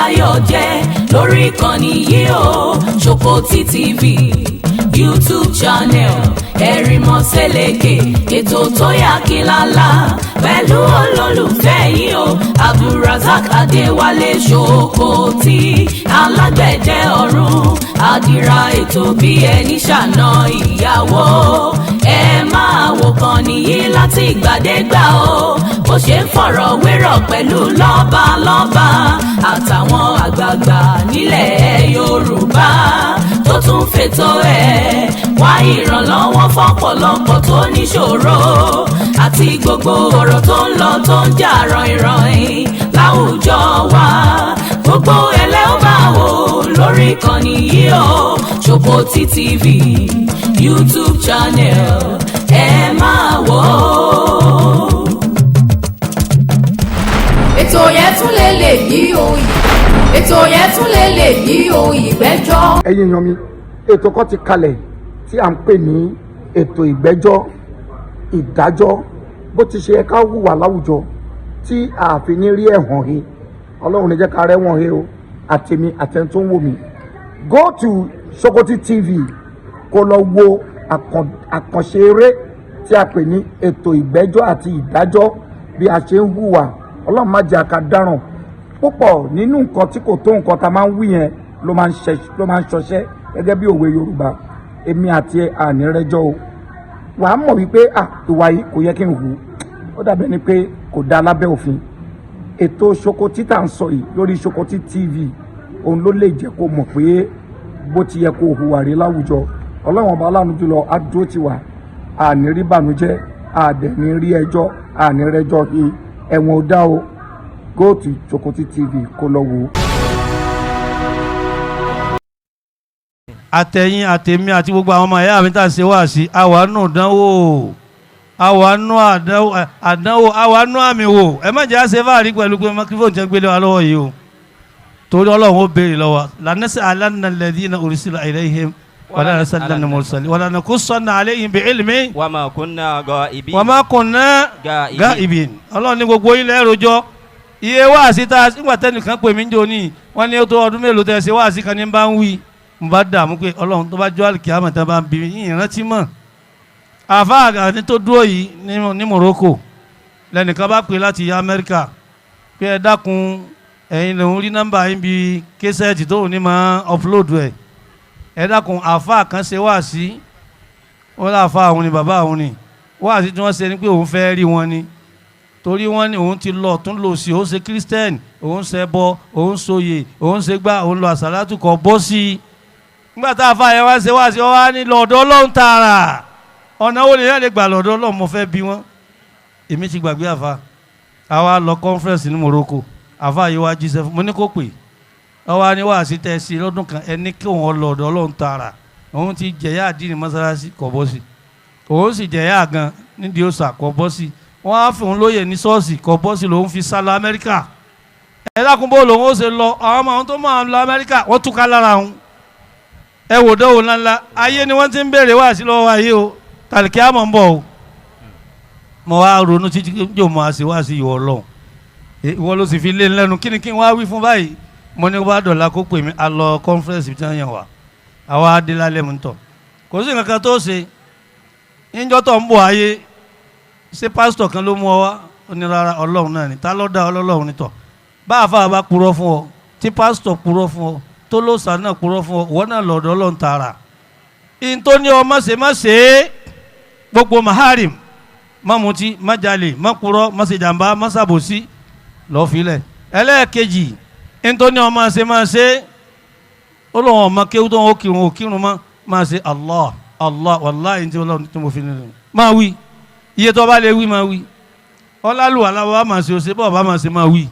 Adédayọ̀ jẹ́ lórí ìkànnì yìí o, Ṣòkòtì TV YouTube channel, Ẹ̀rìnmọ́sẹ̀lẹ̀kẹ̀, ètò tó yà kí lálá pẹ̀lú olólùfẹ́ yìí o, Abdulrasaq Adéwálé Ṣòkòtì, alágbẹ̀dẹ ọ̀run, àdìrà ètò bí ẹni ṣàna ìyàwó. Ẹ máa wò kàn nìyí láti ìgbàdégbà o, bó ṣe ń fọ̀rọ̀ wérọ̀ pẹ̀lú lọ́balọ́ba àtàwọn àgbààgbà nílẹ̀ Yorùbá, tó tún fètò ẹ̀ wá ìrànlọ́wọ́ fọ́pọ̀lọpọ̀ tó níṣòro, àti gbogbo ọ̀rọ̀ tó ń lọ tó ń jà ràìnràìn láwùjọ wa. Gbogbo ẹlẹ́ ó máa wò lórí ìkànnì yìí o, Ṣòkòtì TV YouTube channel, ẹ máa wò ó. Ètò yẹn tún lè lè yí o, ètò yẹn tún lè lè yí o, ìgbẹ́jọ́. Ẹ̀yin èèyàn mi, ètò kan ti kalẹ̀ tí à ń pè ní ètò ìgbẹ́jọ́ ìdájọ́, bó ti ṣe yẹ ká hùwà láwùjọ tí a fi ní rí ẹ̀hàn he. Ọlọ́run ní jẹ́ ká rẹ́wọ̀n he o, àtèmi àtẹni tó ń wò mí. Go to Sokoti TV kó lọ wo àkànṣe eré tí a pè ní ètò ìgbẹ́jọ́ àti ìdájọ́, bí a ṣe ń hùwà. Ọlọ́run má jẹ́ ká dáràn púpọ̀ nínú nǹkan tí kò tó nǹkan tá a máa ń wí yẹn ló máa ń ṣọṣẹ́ gẹ́gẹ́ bí òwe Yorùbá. Èmi àti àní rẹ́jọ́ o, wàá mọ̀ wípé à ìwà yìí kò yẹ kí n hù, ó dàbẹ̀ ni pé kò dáa lábẹ́ òfin. Ètò Sokoti tá à ń sọ yìí lórí Sokoti TV, òun ló lè jẹ́ kó mọ̀ pé bó ti yẹ kó hùwà rí láwùjọ. Ọlọ́run ọba aláàánú jùlọ á dúró ti wà, àní rí bànújẹ́, àdẹ̀ ní rí ẹjọ́, àní rẹ́jọ́ he. Ẹ̀wọ̀n ò dá o. Go to Sokoti TV kó lọ wò ó. Àtẹ̀yìn àtẹ̀mí àti gbogbo àwọn ọmọ ẹ̀yà mi tá a ṣe wá sí, àwa nù dánwò, àwa nù àdánwò, àwa nù àmì wò. Ẹ má jẹ́ àṣẹ fáàrí pẹ̀lú pé microphone jẹ́ gbélé wa lọ́wọ́ yìí o, torí Ọlọ́run ó béèrè lọ́wọ́. Lanasi alanna alladhina ursila ilayhim wala nasallanna mursalin wala nakussanna alayhim bi ilmi wama kunna gaibin. Wama kunna gaibin. Gaibin. Ọlọ́run ní gbogbo ilẹ̀ rojọ́ iye wáàsí tá a nígbà tẹ́nìkan pè mí ń jò ní wọ́n ní ó tó ọdún mélòó tẹ́ ṣe wáàsí kan ní bá ń wí, n bá dààmú pé Ọlọ́run, tó bá jọ àlùkìyámà tá a bá ń bí mi yìnyín rántí mọ́. Àfa àgàní tó dúró yìí ní Morocco lẹ́nìkan bá pè láti Amẹ́ríkà pé ẹ dákun, ẹ̀yin lòún rí nọ́mbà yín bí késẹ́ẹ̀tì tóun ní máa upload ẹ̀. Ẹ dákun, àfa kan ṣe wáàsí, wọn láfa àwọn ni bàbá àwọn ni wáàsí tí wọ́n ṣe ni pé òun fẹ́ rí wọn ni, torí wọ́n ní òun ti lọ tún lò sí, òun ṣe Christian, òun ṣe bọ, òun ṣòye, òun ṣe gbá, òun lọ àṣàlátù kọ bọ́ sí i. Nígbà tá a fa yẹn wá ṣe wá sí ọ wá ní lọ́dọ̀ Ọlọ́run tààrà, ọ̀nà wo lèyàn lè gbà lọ́dọ̀ Ọlọ́run? Mo fẹ́ bí wọ́n, èmi ti gbàgbé. Àfa àwa lọ conference ní Morocco, àfa yìí wá jíṣẹ́ fún mo ní kó pè ọ wá ní wàásí tẹ́ sí lọ́dún kan, ẹni kí òun lọ́dọ̀ Ọlọ́run tààrà. Òun ti jẹ̀yà àdínní mọ́sálásí kọ̀ bọ́ sí, òun sì jẹ̀yà gan nídìí òòsà kọ̀ bọ́ sí, wọ́n á fún un lóye ní ṣọ́ọ̀ṣì kọ̀ bọ́ sí, lòun fi sá lọ Amẹ́ríkà. Ẹ dákun, bó lòun ó ṣe lọ? Àwọn ọmọ àwọn tó máa lọ Amẹ́ríkà, wọ́n túká lára òun. Ẹ wò dánwò ńláńlá ayé ni wọ́n ti ń béèrè wá sí lọ́wọ́ ayé o, tàlìkí àmọ́ ń bọ̀ o. Mo wá ronú títí yóò máa ṣe wá sí ìwọ Ọlọ́run, ìwọ ló sì fi lé lẹ́nu. Kí ni kí n wá wí fún báyìí? Mo ní bá dọ̀la kó pè mí. A lọ conference tí wọ́n yàn wá, àwa adélálẹ̀ mú tọ̀, kò sí nǹkan kan tó ṣe níjọ́ tó ń bọ̀ ayé. Ṣé pásítọ̀ kan ló mú ọ wá? Ó ní rárá, Ọlọ́run náà ni. Ta ló dá Ọlọ́run ní tọ̀? Bá a fà bá purọ́ fún ọ, tí pásítọ̀ purọ́ fún ọ, tó lóòsàn náà purọ́ fún ọ, ìwọ náà lọ́dọ̀ Ọlọ́run tààrà. Ìyìn tó ní ọ má ṣe, má ṣe é. Gbogbo maharim, má mutí, má jalè, má purọ́, má ṣe jàmbá, má ṣàbòsí, lọ́ọ́ filẹ̀. Ẹlẹ́ẹ̀kejì, ìyìn tó ní ọ má ṣe, má ṣe é. Ó lóun ọmọ kéwú tó ń ó kírun, ó kírun mọ́, má ṣe Allah Allah wàláhì tí Ọlọ́run tí mo fi nínú máa wí. Iye tó bá lè wí, máa wí. Ọlálùwà làwọn bá máa ṣe, òṣè bọ́ọ̀ bá máa ṣe, máa wí.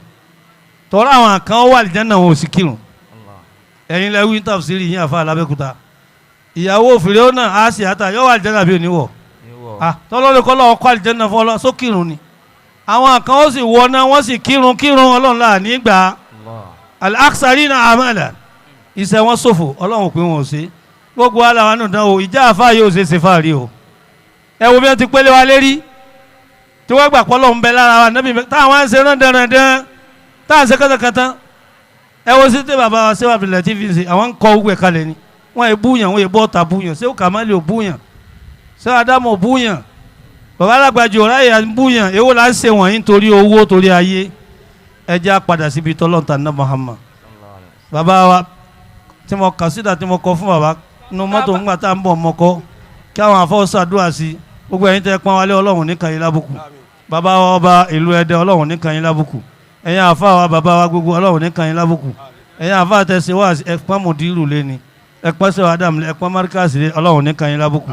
Tọ́lá àwọn kan wà lìjánà, wọn ò sì kírun. Ẹ̀yin lẹ wí tafsiri yín, àfa alábẹ́kúta, ìyàwó òfìrè náà á sì àtà yọ wà lìjánà bí oníwọ̀ tọ́lọ́lù kọ́ lọ́wọ́ kọ́ àlìjánà fún ọlọ́ sókìrun ni. Àwọn kan ó sì wọ náà, wọ́n sì kírun kírun. Ọlọ́run là ní gbà al-aksarina amala, iṣẹ́ wọn ṣòfò. Ọlọ́run pé wọn ò ṣe gbogbo aláwa nù dán o. Ìjà àfa yóò ṣe ṣe fàárí o. Ẹ wo bí wọ́n ti pélé wa lérí tí wọ́n gbà pọ́lọ́ ń bẹ lára wa nábì táwọn á ń ṣe rán dandan, táwọn ń ṣe kátàkátà. Ẹ wo sí tẹ bàbá wa sẹ́wà Abdul Latif ń ṣe, àwọn ń kọ́ ogun ẹ̀ kalẹ̀ ni. Wọ́n ẹ̀ búyàn, wọ́n ẹ̀ bọ́ ọ̀tà búyàn, sẹ́wọ́ Kàmáàlì ò búyàn, sẹ́wọ́ Ádámù ò búyàn, bàbá alágbàjì ò ráyè ń búyàn. Èwo là ń ṣe wọ̀nyí nítorí owó, torí ayé? Ẹ jẹ́ á padà síbi tọ́lọ́ǹtà náà Muhammad. Bàbá wa tí mo kà síta tí mo kọ fún bàbá nu mọ́tò ńgbà tá à ń bọ̀ mọ́kọ́ kí àwọn afọ́ ṣàdúrà sí gbogbo ẹ̀yin tẹ́ pọ́n wálé, Ọlọ́run nìkan yín lábùkù. Bàbá wa ọba ìlú Ẹdẹ, Ọlọ́run nìkan yín lábùkù. Ẹ̀yin àfa wa, bàbá wa gbogbo, Ọlọ́run nìkan yín lábùkù. Ẹ̀yin àfa tẹ̀sí wá, ẹ̀pọ́n mùdírù lé ni, ẹ̀pọ́n sẹ́wọ̀n Adam lé, ẹ̀pọ́n márkàsì lé, Ọlọ́run nìkan yín lábùkù.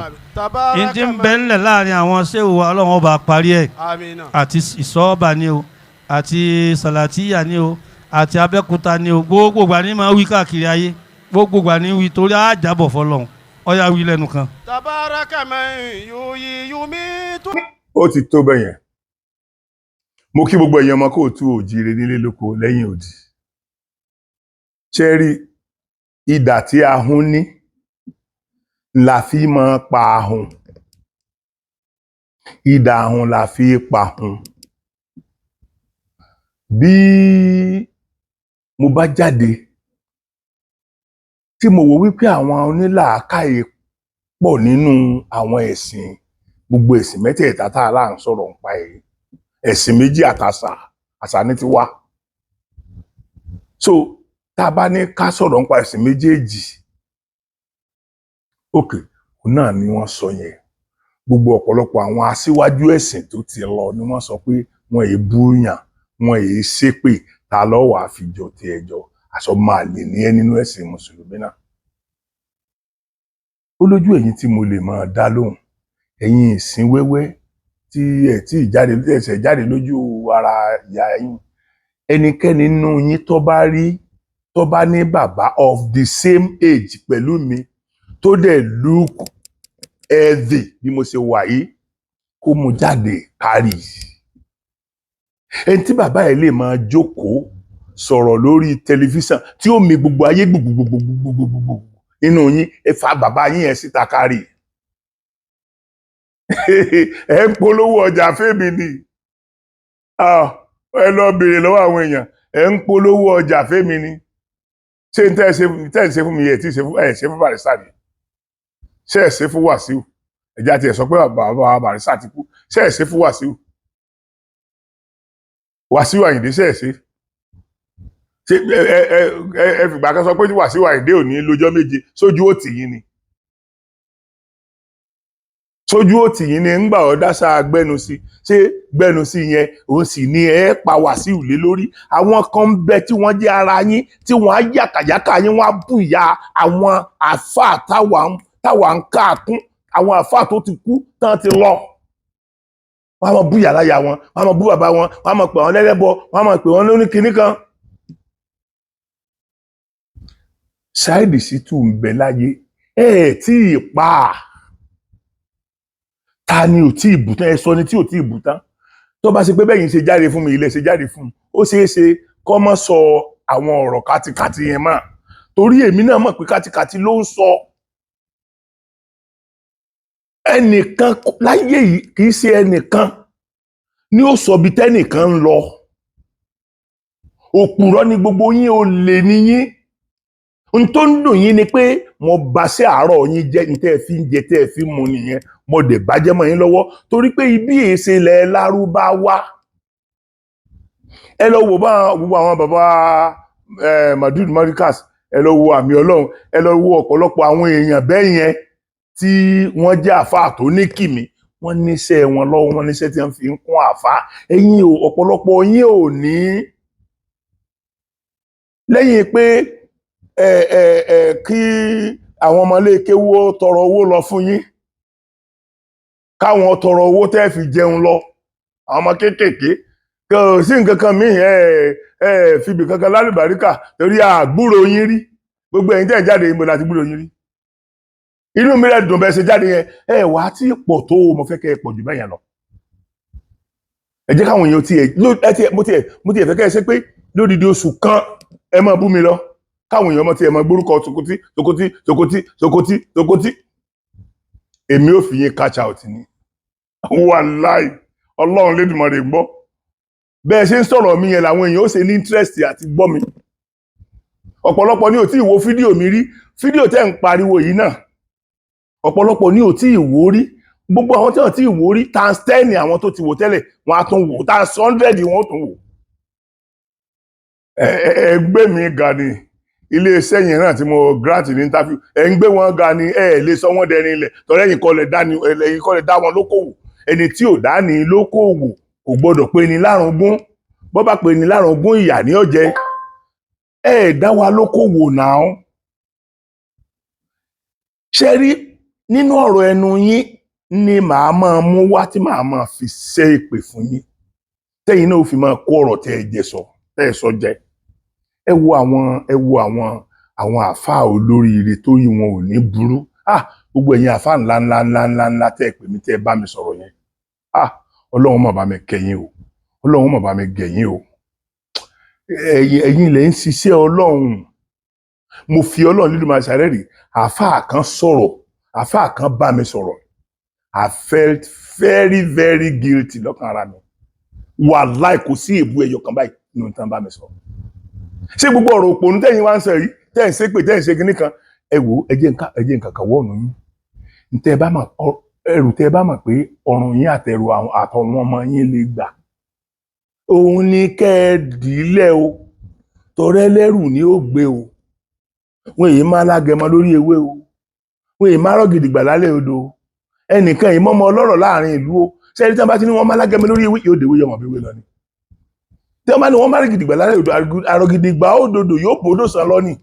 Ìyẹn ti ń bẹ ńlẹ̀ láàrin àwọn sẹ́wù wa, Ọlọ́run ọba parí ẹ̀. Àti ìsọ́ọ̀bà ni o, àti sàlàtíyà ni o, àti Abẹ́òkúta ni o, gbogbo ìgbà ni máa wí káàkiri ayé, gbogbo ìgbà ni wí torí àjàbọ̀ fọlọ́run. Ọ̀yà wí lẹ́nu kan. Tabaraka man yuhyi yumitu. Ó ti tó bẹ́yẹn. Mo kí gbogbo ẹ̀yin ọmọ kóòtù òjíire nílé lóko lẹ́yìn òdì. Ṣe rí idà tí ahun ní la fi máa pa ahun, idà ahun la fi pa ahun. Bí mo bá jáde tí mo wò wípé àwọn onílàákàyè pọ̀ nínú àwọn ẹ̀sìn, gbogbo ẹ̀sìn mẹ́tẹ̀ẹ̀ta tá a là ń sọ̀rọ̀ nípa ẹ̀, ẹ̀sìn méjì àtàṣà, àṣà ní ti wá. So tá a bá ní ká sọ̀rọ̀ nípa ẹ̀sìn méjèèjì, òkè òun náà ni wọ́n sọ yẹn. Gbogbo ọ̀pọ̀lọpọ̀ àwọn aṣíwájú ẹ̀sìn tó ti lọ ni wọ́n sọ pé wọ́n èé búyàn, wọ́n èé ṣépè. Ta lọ́wọ́ àfijọ́ tí ẹjọ́ àṣọ máa lè ní ẹ nínú ẹ̀sìn mùsùlùmí náà. Ó lójú ẹ̀yin tí mo lè máa dá lóhùn, ẹ̀yin ìsín wẹ́wẹ́ tí ẹ̀ tí jáde, ẹ̀sẹ̀ jáde lójú ara ìyá yín. Ẹnikẹ́ni nínú yín tó bá rí, tó bá ní bàbá of the same age pẹ̀lú mi, tó dẹ̀ look healthy bí mo ṣe wà yìí, kó mu jáde kárì. Ẹni tí bàbá ẹ̀ lè máa jókòó sọ̀rọ̀ lórí tẹlifíṣàn tí ó mi gbogbo ayé gbogbogbogbogbogbogbò nínú yín, ẹ fa bàbá yín yẹn síta kárì. Ẹ ń polówó ọjà fẹ́mi ni. Ẹ lọ béèrè lọ́wọ́ àwọn èèyàn, ẹ ń polówó ọjà fẹ́mi ni. Ṣé n tẹ́ ẹ ṣe, tẹ́ ẹ ṣe fún mi yẹ tí ẹ ṣe fún Barrister ni? Ṣé ẹ ṣe fún Wàsíù? Ẹ̀jẹ̀ àti ẹ̀ sọ pé bàbá Barrister ti kú. Ṣé ẹ ṣe fún Wàsíù, Wàsíù Àyìndé? Ṣé ẹ ṣe? Ṣé ẹ ẹ ẹ ẹ ẹ fìgbà kan sọ pé Wàsíù Àyìndé ò ní lọ́jọ́ 7? Sójú ó tì yín ni, sójú ó tì yín ni. Ńgbà ọ dáṣà gbẹnu sí, ṣé gbẹnu sí yẹn òun sì ni ẹ pa Wàsíù lé lórí. Àwọn kan ń bẹ tí wọ́n jẹ́ ara yín, tí wọ́n á yàkàyàkà yín, wọ́n á bù ìyá àwọn àáfàá táwa ń káàkún, àwọn àáfàá tó ti kú tán ti lọ. Wọ́n á máa bú yàrá ya wọn, wọ́n á máa bú bàbá wọn, wọ́n á máa pè wọ́n lẹ́lẹ́bọ, wọ́n á máa pè wọ́n lóní kinní kan. Saheed Shittu ń bẹ láyé, ẹ ẹ tí ì pa á. Ta ni ò tí ì bù tán? Ẹ sọ ni tí ò tí ì bù tán. Tó bá ṣe pé bẹ́yìn ṣe jáde fún mi, ilé ṣe jáde fún mi, ó ṣeé ṣe kọ́ mọ́ sọ àwọn ọ̀rọ̀ kátikàti yẹn mọ́, torí èmi náà mọ̀ pé kátikàti ló ń sọ. Ẹnìkan láyé yìí kì í ṣe ẹnìkan ní ó sọ bí tẹ́nìkan ń lọ. Òpùrọ́ ni gbogbo yín, ò lè ní yín. N tó ń dùn yín ni pé mo bá sí àárọ̀ yín jẹ́, ní tẹ́ ẹ fi ń jẹ, tẹ́ ẹ fi ń mu nìyẹn. Mo dẹ̀ bàjẹ́ mọ́ yín lọ́wọ́ torí pé ibi èsè ilẹ̀ Lárúbáwá. Ẹ lọ wò bá gbogbo àwọn bàbá Madud Marikas, ẹ lọ wo àmì Ọlọ́run, ẹ lọ wo ọ̀pọ̀lọpọ̀ àwọn èèyàn bẹ́ẹ̀ yẹn tí wọ́n jẹ́ àfáà tó ní kìmí, wọ́n níṣẹ́ wọn lọ́wọ́, wọ́n níṣẹ́ tí wọ́n fi ń kún àfáà. Ẹ̀yin ò, ọ̀pọ̀lọpọ̀ yín ò ní lẹ́yìn pé ẹ ẹ ẹ kí àwọn ọmọlé kéwú ó tọrọ owó lọ fún yín, káwọn tọrọ owó tẹ́ fi jẹun lọ. Àwọn ọmọ kéékèèké kò sí nǹkan kan míì. Ẹ ẹ fibì kankan lálùbáríkà torí àgbúrò yín rí. Gbogbo ẹ̀yin tẹ́ ẹ̀ jáde, ìmọ̀ láti gbúrò yín rí. Inú mi rẹ̀ dùn bẹ́ẹ̀ ṣe jáde yẹn. Ẹ wà á tí pọ̀ tó o, mo fẹ́ kẹ́ ẹ pọ̀ jù bẹ́ẹ̀ yẹn lọ. Ẹ jẹ́ káwọn èèyàn tiẹ̀ ẹ tiẹ̀ mo tiẹ̀ fẹ́ kẹ́ ẹ ṣe pé lódìdí oṣù kan, ẹ máa bú mi lọ, káwọn èèyàn mọ tiẹ̀ máa gbórúkọ Sokoti, Sokoti, Sokoti, Sokoti, Sokoti. Èmi ò fi yín catch out ni. Wàláì, Ọlọ́run Lédùmarè gbọ́, bẹ́ẹ̀ ṣe ń sọ̀rọ̀ mi yẹn làwọn èèyàn ó ṣe ní interest àti gbọ́ mi. Ọ̀pọ̀lọpọ̀ ní ò tí ì wo fídíò mi rí. Fídíò tẹ́ ń pariwo yìí náà, ọ̀pọ̀lọpọ̀ ní ò tí ì wò rí. Gbogbo àwọn tí wọ́n tí ì wò rí times 10, àwọn tó ti wò tẹ́lẹ̀, wọ́n á tún wò times 100, wọ́n ó tún wò. Ẹ gbé mi ga ni iléeṣẹ́ yẹn náà tí mo grant ní interview. Ẹ ń gbé wọn ga ni. Ẹ lè sọ wọ́n dẹni ilẹ̀ tọ́lẹ́. Ẹ̀yin kọ́ lẹ dá ní, ẹ̀yin kọ́ lẹ dá wọn lókòwò. Ẹni tí ò dá ní lókòwò kò gbọdọ̀ pé ní lárùngún. Bọ́ bá pè ní lárùngún, ìyà ní ọ̀jẹ̀. Ẹ dá wa lókòwò náà. Ṣe rí nínú ọ̀rọ̀ ẹnu yín ni màá máa mú wá tí màá máa fi ṣe ìpè fún yín, tẹ́yin náà ó fi máa kó ọ̀rọ̀ tẹ́ ẹ jẹ sọ, tẹ́ ẹ sọ jẹ. Ẹ wo àwọn àáfàá olóríire tó yí wọn ò ní burú. Ah, gbogbo ẹ̀yin àáfàá ńlá ńlá ńlá ńlá ńlá tẹ́ ẹ pè mí, tẹ́ ẹ bá mi sọ̀rọ̀ yẹn, ah, Ọlọ́run mà bá mi kẹ́yìn o, Ọlọ́run mà bá mi gẹ̀yìn o. Ẹ̀yin lẹ ń ṣiṣẹ́ Ọlọ́run. Mo fi Ọlọ́run lílu máa ṣàrẹ́rì. Àáfàá kan sọ̀rọ̀, àáfàá kan bá mi sọ̀rọ̀. I felt very very guilty lọ́kàn ara mi. Wàláì, kò sí èbú ẹyọ kan báyìí nínú tán bá mi sọ. Ṣé gbogbo ọ̀rọ̀ òpònú tẹ́yìn wá ń sọ yìí, tẹ́yìn ṣépè, tẹ́yìn ṣe kinní kan? Ẹ wò ó, ẹ jẹ́ nǹkan kan wọ́ọ̀nù yín. Ntẹ́ ẹ bá mọ̀, ẹrù tẹ́ ẹ bá mọ̀ pé ọrùn yín àtẹrù àwọn àtọwọn ọmọ yín lè gbà, òun ni kẹ́ ẹ dìílẹ̀ o. Tọrẹ lẹ́rù ni ó gbé o. Wọn èyí máa lágẹmọ lórí ewé o. Wọn èyí máa rọ gidigba lálẹ́ odò o. Ẹnìkan yìí mọ́mọ́ ọlọ́rọ̀ láàrin ìlú o. Sẹ́yìn tí wọ́n bá ti ní wọ́n máa lágẹmọ lórí ewé, yóò dèwé yọmọ bí wé lọ ni. Tí wọ́n bá ní wọ́n máa rí gidigba lálẹ́ odò, àrògidigba ó dodò, yóò bòdò sàn lọ ni.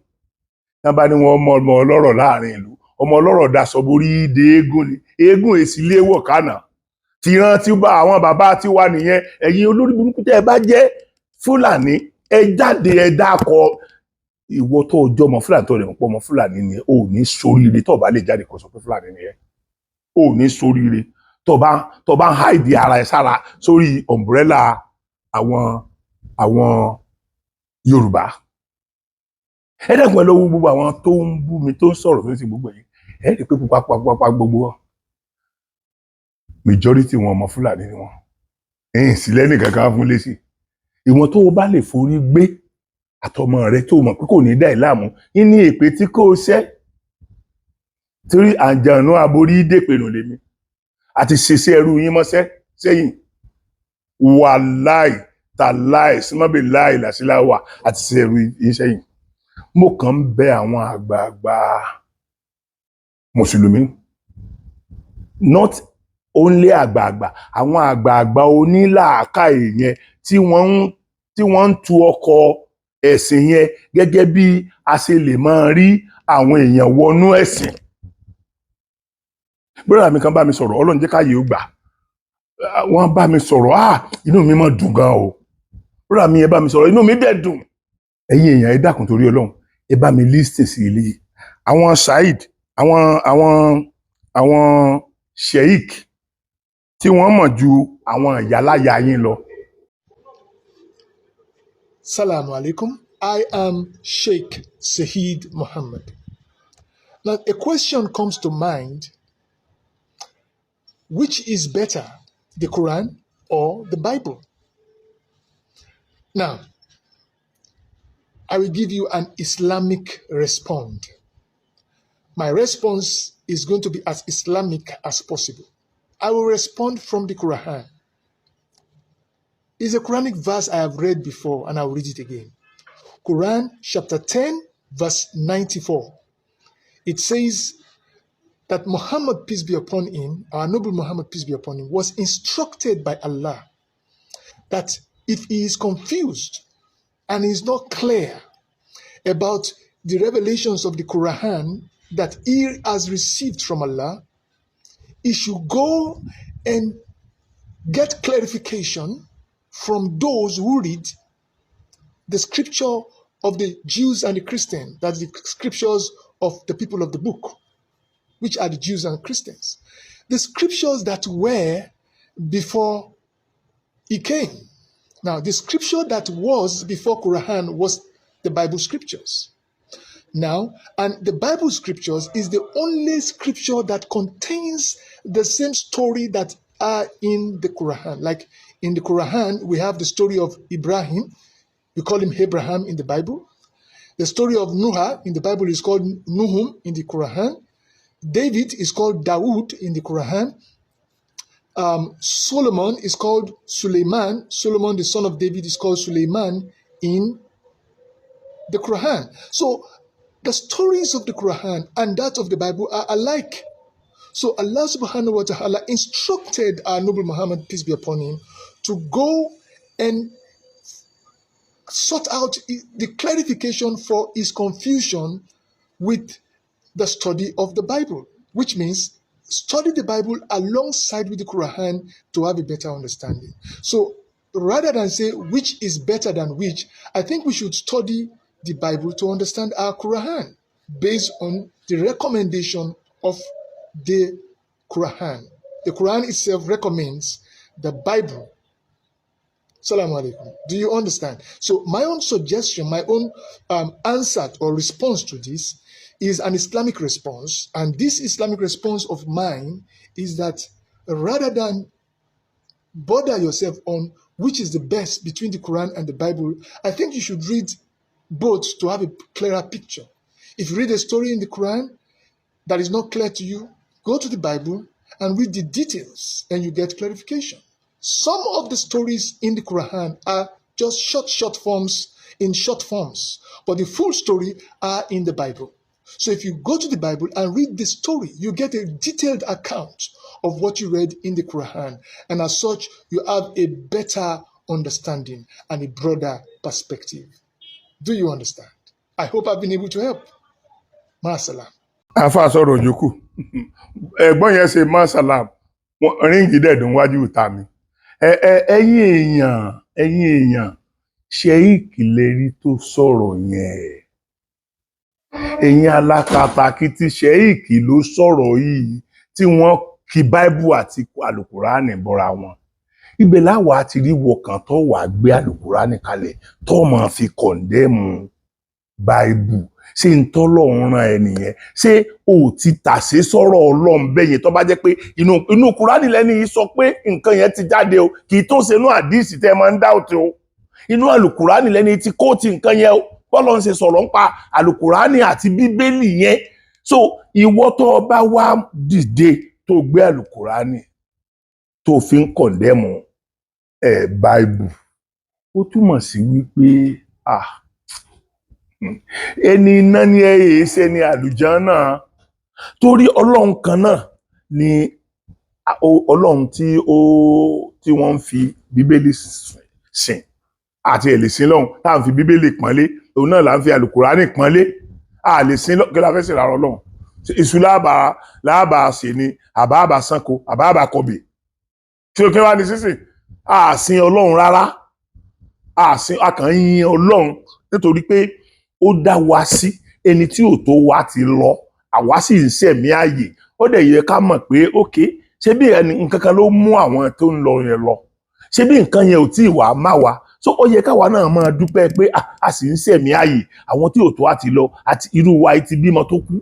Tí wọ́n bá ní wọ́n mọ ọmọ ọlọ́rọ̀ láàrin ìlú, ọmọ ọlọ́rọ̀ daṣọ borí de eégún ni. Eégún èsì léwọ̀ kánà tìran tí bá àwọn bàbá tí wà nìyẹn. Ẹ̀yin olórí burúkú tẹ́ ẹ bá jẹ́ Fúlàní, ẹ jáde, ẹ dákọ. Ìwọ tó ọjọ́ ọmọ Fúlàní tó rẹ̀ mọ̀ pé ọmọ Fúlàní ni, ò ní soríire tó bá lè jáde kó sọ pé Fúlàní ni ẹ. Ò ní soríire tó bá ń hide ara ẹ sára sórí umbrella àwọn Yorùbá. Ẹ dẹ́kun, ẹ lọ́wọ́ gbogbo àwọn tó ń bú mi, tó ń sọ̀rọ̀ tó ń ṣe gbogbo yìí, ẹ rí i pé pupa pupa pupa gbogbo wọn, majority wọn, ọmọ Fúlàní ni wọn. Ẹ̀yìn sílẹ̀ nìkan kan fún lẹ́sì. Ìwọ̀n tó o bá lè forí gbé àtọmọ rẹ, tó o mọ̀ pé kò ní dá ẹ láàmú ní èpè tí kò ṣẹ́, torí àǹjànú aborí dèpè nù lèmi àti ṣiṣẹ́ ẹrú yín mọ́ṣẹ́ sẹ́yìn. Wàláì tàláì símọ́bì láì làṣíláwà àti ṣiṣẹ́ ẹrú yín sẹ́yìn. Mo kàn ń bẹ àwọn àgbààgbà mùsùlùmí, not only àgbààgbà, àwọn àgbààgbà onílàákàyè yẹn tí wọ́n ń tu ọkọ̀ ẹ̀sìn yẹn gẹ́gẹ́ bí a ṣe lè máa rí àwọn èèyàn wọnú ẹ̀sìn. Brother mi kan bá mi sọ̀rọ̀, Ọlọ́run jẹ́ káyé ó gbà. Wọ́n bá mi sọ̀rọ̀, ah, inú mi máa dùn gan o. Brother mi yẹn bá mi sọ̀rọ̀, inú mi dẹ̀ dùn. Ẹ̀yin èèyàn, ẹ dákun torí Ọlọ́run, ẹ bá mi listen sí ilé yìí. Àwọn saheed, àwọn sheik tí wọ́n mọ̀ ju àwọn ìyáláyà yín lọ. Salamu alaikum. I am Sheikh Saheed Muhammad. Now, a question comes to mind: which is better, the Quran or the Bible? Now, I will give you an Islamic response. My response is going to be as Islamic as possible. I will respond from the Quran. It's a Quranic verse I have read before, and I will read it again. Quran chapter 10, verse 94. It says that Muhammad, peace be upon him, our noble Muhammad, peace be upon him, was instructed by Allah that if he is confused and is not clear about the revelations of the Quran that he has received from Allah, he should go and get clarification from those who read the scripture of the Jews and the Christians, that's the scriptures of the people of the book, which are the Jews and Christians. The scriptures that were before he came. Now, the scripture that was before Quran was the Bible scriptures. Now, and the Bible scriptures is the only scripture that contains the same story that are in the Quran. Like in the Quran, we have the story of Ibrahim. We call him Abraham in the Bible. The story of Noah in the Bible is called Nuhum in the Quran. David is called Dawood in the Quran. Solomon is called Suleiman. Solomon, the son of David, is called Suleiman in the Quran. So the stories of the Quran and that of the Bible are alike. So Allah subhanahu wa ta'ala instructed our noble Muhammad, peace be upon him, to go and sort out the clarification for his confusion with the study of the Bible, which means study the Bible alongside with the Quran to have a better understanding. So rather than say which is better than which, I think we should study the Bible to understand our Quran based on the recommendation of the Quran. The Quran itself recommends the Bible. Salaam alaikum. Do you understand? So my own suggestion, my own answer or response to this is an Islamic response. And this Islamic response of mine is that rather than bother yourself on which is the best between the Quran and the Bible, I think you should read both to have a clearer picture. If you read a story in the Quran that is not clear to you, go to the Bible and read the details and you get clarification. Some of the stories in the Quran are just short forms, in short forms, but the full story are in the Bible. So if you go to the Bible and read the story, you get a detailed account of what you read in the Quran. And as such, you have a better understanding and a broader perspective. Do you understand? I hope I've been able to help. Masalam. Afa sọ̀rọ̀ yòókù, ẹ̀gbọ́n yẹn ṣe masalam, ring dẹ̀dùn wájú ìta mi. Ẹ̀yin èèyàn, ẹ̀yin èèyàn, Sheikh lérí tó sọ̀rọ̀ yẹn, ẹ̀yin alákatakítí, Sheikh ló sọ̀rọ̀ yìí tí wọ́n kí Báíbù àti àlùkùránì bọ́ra wọn. Ibẹ̀ láwa ti rí wọkàn tó wà gbé àlùkùránì kalẹ̀ tó máa fi condemn Báíbù. Ṣé ń tọ́lọ́run rán ẹ nìyẹn? Ṣé o ti tàsé sọ̀rọ̀ Ọlọ́run bẹ́yẹn? Tó bá jẹ́ pé inú Kúránì lẹ́ni yìí sọ pé nǹkan yẹn ti jáde o, kì í tó ṣe inú àdíìsì tẹ́ ẹ máa ń dá òtí o, inú àlùkùránì lẹ́ni tí kóòtì nǹkan yẹn o, bọ́lọ̀ ń ṣe sọ̀rọ̀ ń pa àlùkùránì àti Bíbélì yẹn. So ìwọ tó o bá wá dìde tó gbé àlùkùránì tó fi ń condemn ẹ̀ Báíbù, ó túmọ̀ sí wípé ah, ẹni iná ní ẹ yéé ṣe ní àlùjánnà, torí Ọlọ́run kan náà ni Ọlọ́run tí ó tí wọ́n ń fi Bíbélì sìn àti ẹ̀ lè sin lọ́hùn tá à ń fi Bíbélì pọ́nlé, òun náà là ń fi àlùkùránì pọ́nlé. A lè sin lọ́ kí la fẹ́ sìn lára Ọlọ́run? Iṣu láàbà ṣe ni àbá àbá sanko àbá àbá kọbè tí o kí wá ní sísìn. A sin Ọlọ́run rárá, a sin, a kàn ń yin Ọlọ́run nítorí pé ó dá wa sí. Ẹni tí ò tó wa ti lọ, àwa sì ń sẹ̀mí ààyè. Ó dẹ̀ yẹ ká mọ̀ pé ókè, ṣé bí ẹni nǹkan kan ló mú àwọn tó ń lọ yẹn lọ, ṣé bí nǹkan yẹn ò tí ì wà má wa, so ó yẹ káwa náà máa dúpẹ́ pé a sì ń sẹ̀mí ààyè. Àwọn tí ò tó àti lọ, àti irú wa yìí ti bímọ tó kú,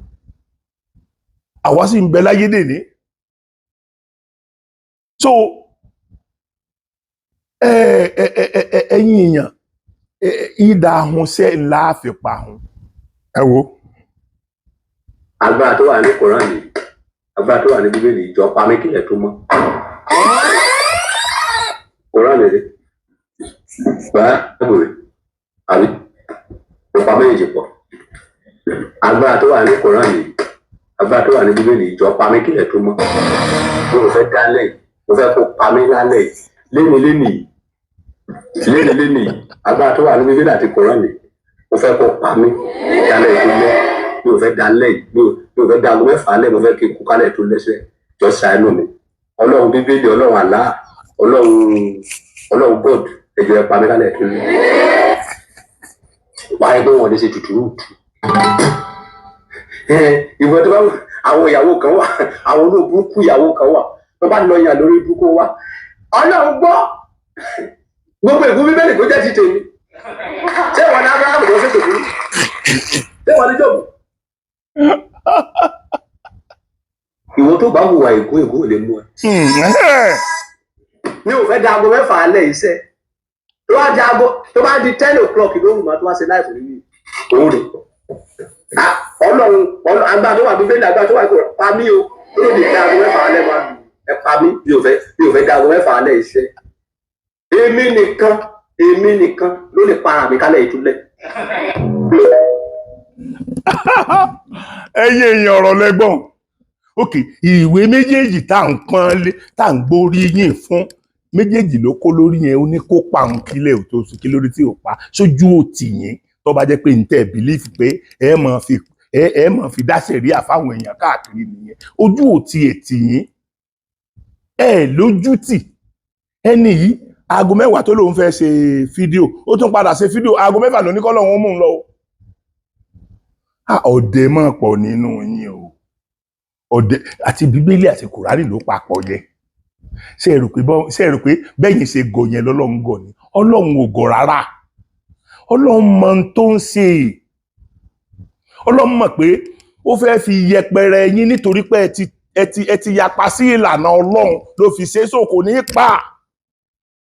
àwa sì ń bẹ láyé dèní. So ẹ ẹ ẹ ẹ ẹ̀yin èèyàn, ìdá ahunṣẹ́ ńlá àfipá hun, ẹ wo. Agbára tó wà ní Koran yìí, agbára tó wà ní Bíbélì, ìjọ pa mí kílẹ̀ tó mọ́. Koran rẹ, Báíbù rẹ, àbí mo pa méjèèjì pọ̀? Agbára tó wà ní Koran yìí, agbára tó wà ní Bíbélì, ìjọ pa mí kílẹ̀ tó mọ́. Mo ò fẹ́ dálẹ̀ yìí, mo fẹ́ kó pa mí lálẹ́ yìí, léni léni yìí, léni léni yìí. Agbára tó wà ní Bíbélì àti Koran yìí, mo fẹ́ kó pa mí dálẹ̀ tó lẹ́. Mi ò fẹ́ dalẹ̀ yìí, mi ò fẹ́ da aago 6 lẹ̀, mo fẹ́ kí n kú kálẹ̀ tó lẹ́sẹ̀. Jọ ṣàánú mi, Ọlọ́run Bíbélì, Ọlọ́run Àlá, Ọlọ́run God, ẹjọ́ ẹ pa mí kálẹ̀ tó lẹ́. Wàá ẹgbẹ́ wọn lè ṣe tutù tù ìwọ tó bá àwọn ìyàwó kan wà, àwọn olóòbùkún ìyàwó kan wà tó bá lọ yàn lórí ibùkún wa. Ọlọ́run gbọ́, gbogbo ègún Bíbélì kó jẹ́ ti tèmi. Ṣé wọn ní Abraham tó ṣètò fún? Ṣé wọn ní Jọ́bù? Ìwọ tó bá hùwà ègún, ègún ò lè mú ẹ. Mi ò fẹ́ da aago 6 alẹ́ iṣẹ́ tó bá di aago, tó bá di 10 o'clock lóhùn máa tó wá ṣe láìpẹ́ nínú. Òun rè. Ọlọ́run, agbára tó wà Bíbélì, agbára tó wà kò pa mí o. Ó lè dá aago 6 alẹ́ máa lù. Ẹ pa mí, mi ò fẹ́ dá aago 6 alẹ́ iṣẹ́. Èmi nìkan, èmi nìkan ló lè para mi kálẹ̀ ìtúlẹ̀. Ẹ̀yin èèyàn, ọ̀rọ̀ lẹ́gbọ̀n. Ok, ìwé méjèèjì tá à ń pọ́n lé, tá à ń gbóríyìn fún, méjèèjì ló kó lórí yẹn. Ó ní kó pa òun kílẹ̀ ò tó sùn, kí lórí tí ò pa sójú òtì yín. Tó bá jẹ́ pé n tẹ́ believe pé ẹ máa fi dá sẹ̀ríà fáwọn èèyàn káàkiri nìyẹn, ojú òtì ètì yín, ẹ lójú tì. Ẹni yìí, aago 10 tó lóun fẹ́ ṣe fídíò, ó tún padà ṣe fídíò. Aago 6 ló ní kọ́ lóun ó mú un lọ o. Ọ̀dẹ̀ máa pọ̀ nínú yín o. Ọ̀dẹ̀ àti Bíbélì àti Kùránì ló papọ̀ yẹ. Ṣé ẹ rò pé bẹ́yìn ṣe gọ̀ yẹn lọ́lọ́run gọ̀ ni? Ọlọ́run ò gọ̀ rárá. Ọlọ́run mọ ohun tó ń ṣe. Ọlọ́run mọ̀ pé ó fẹ́ fi yẹpẹrẹ yín nítorí pé ẹ ti yapa sí ìlànà Ọlọ́run ló fi ṣe é. So kò ní í pa.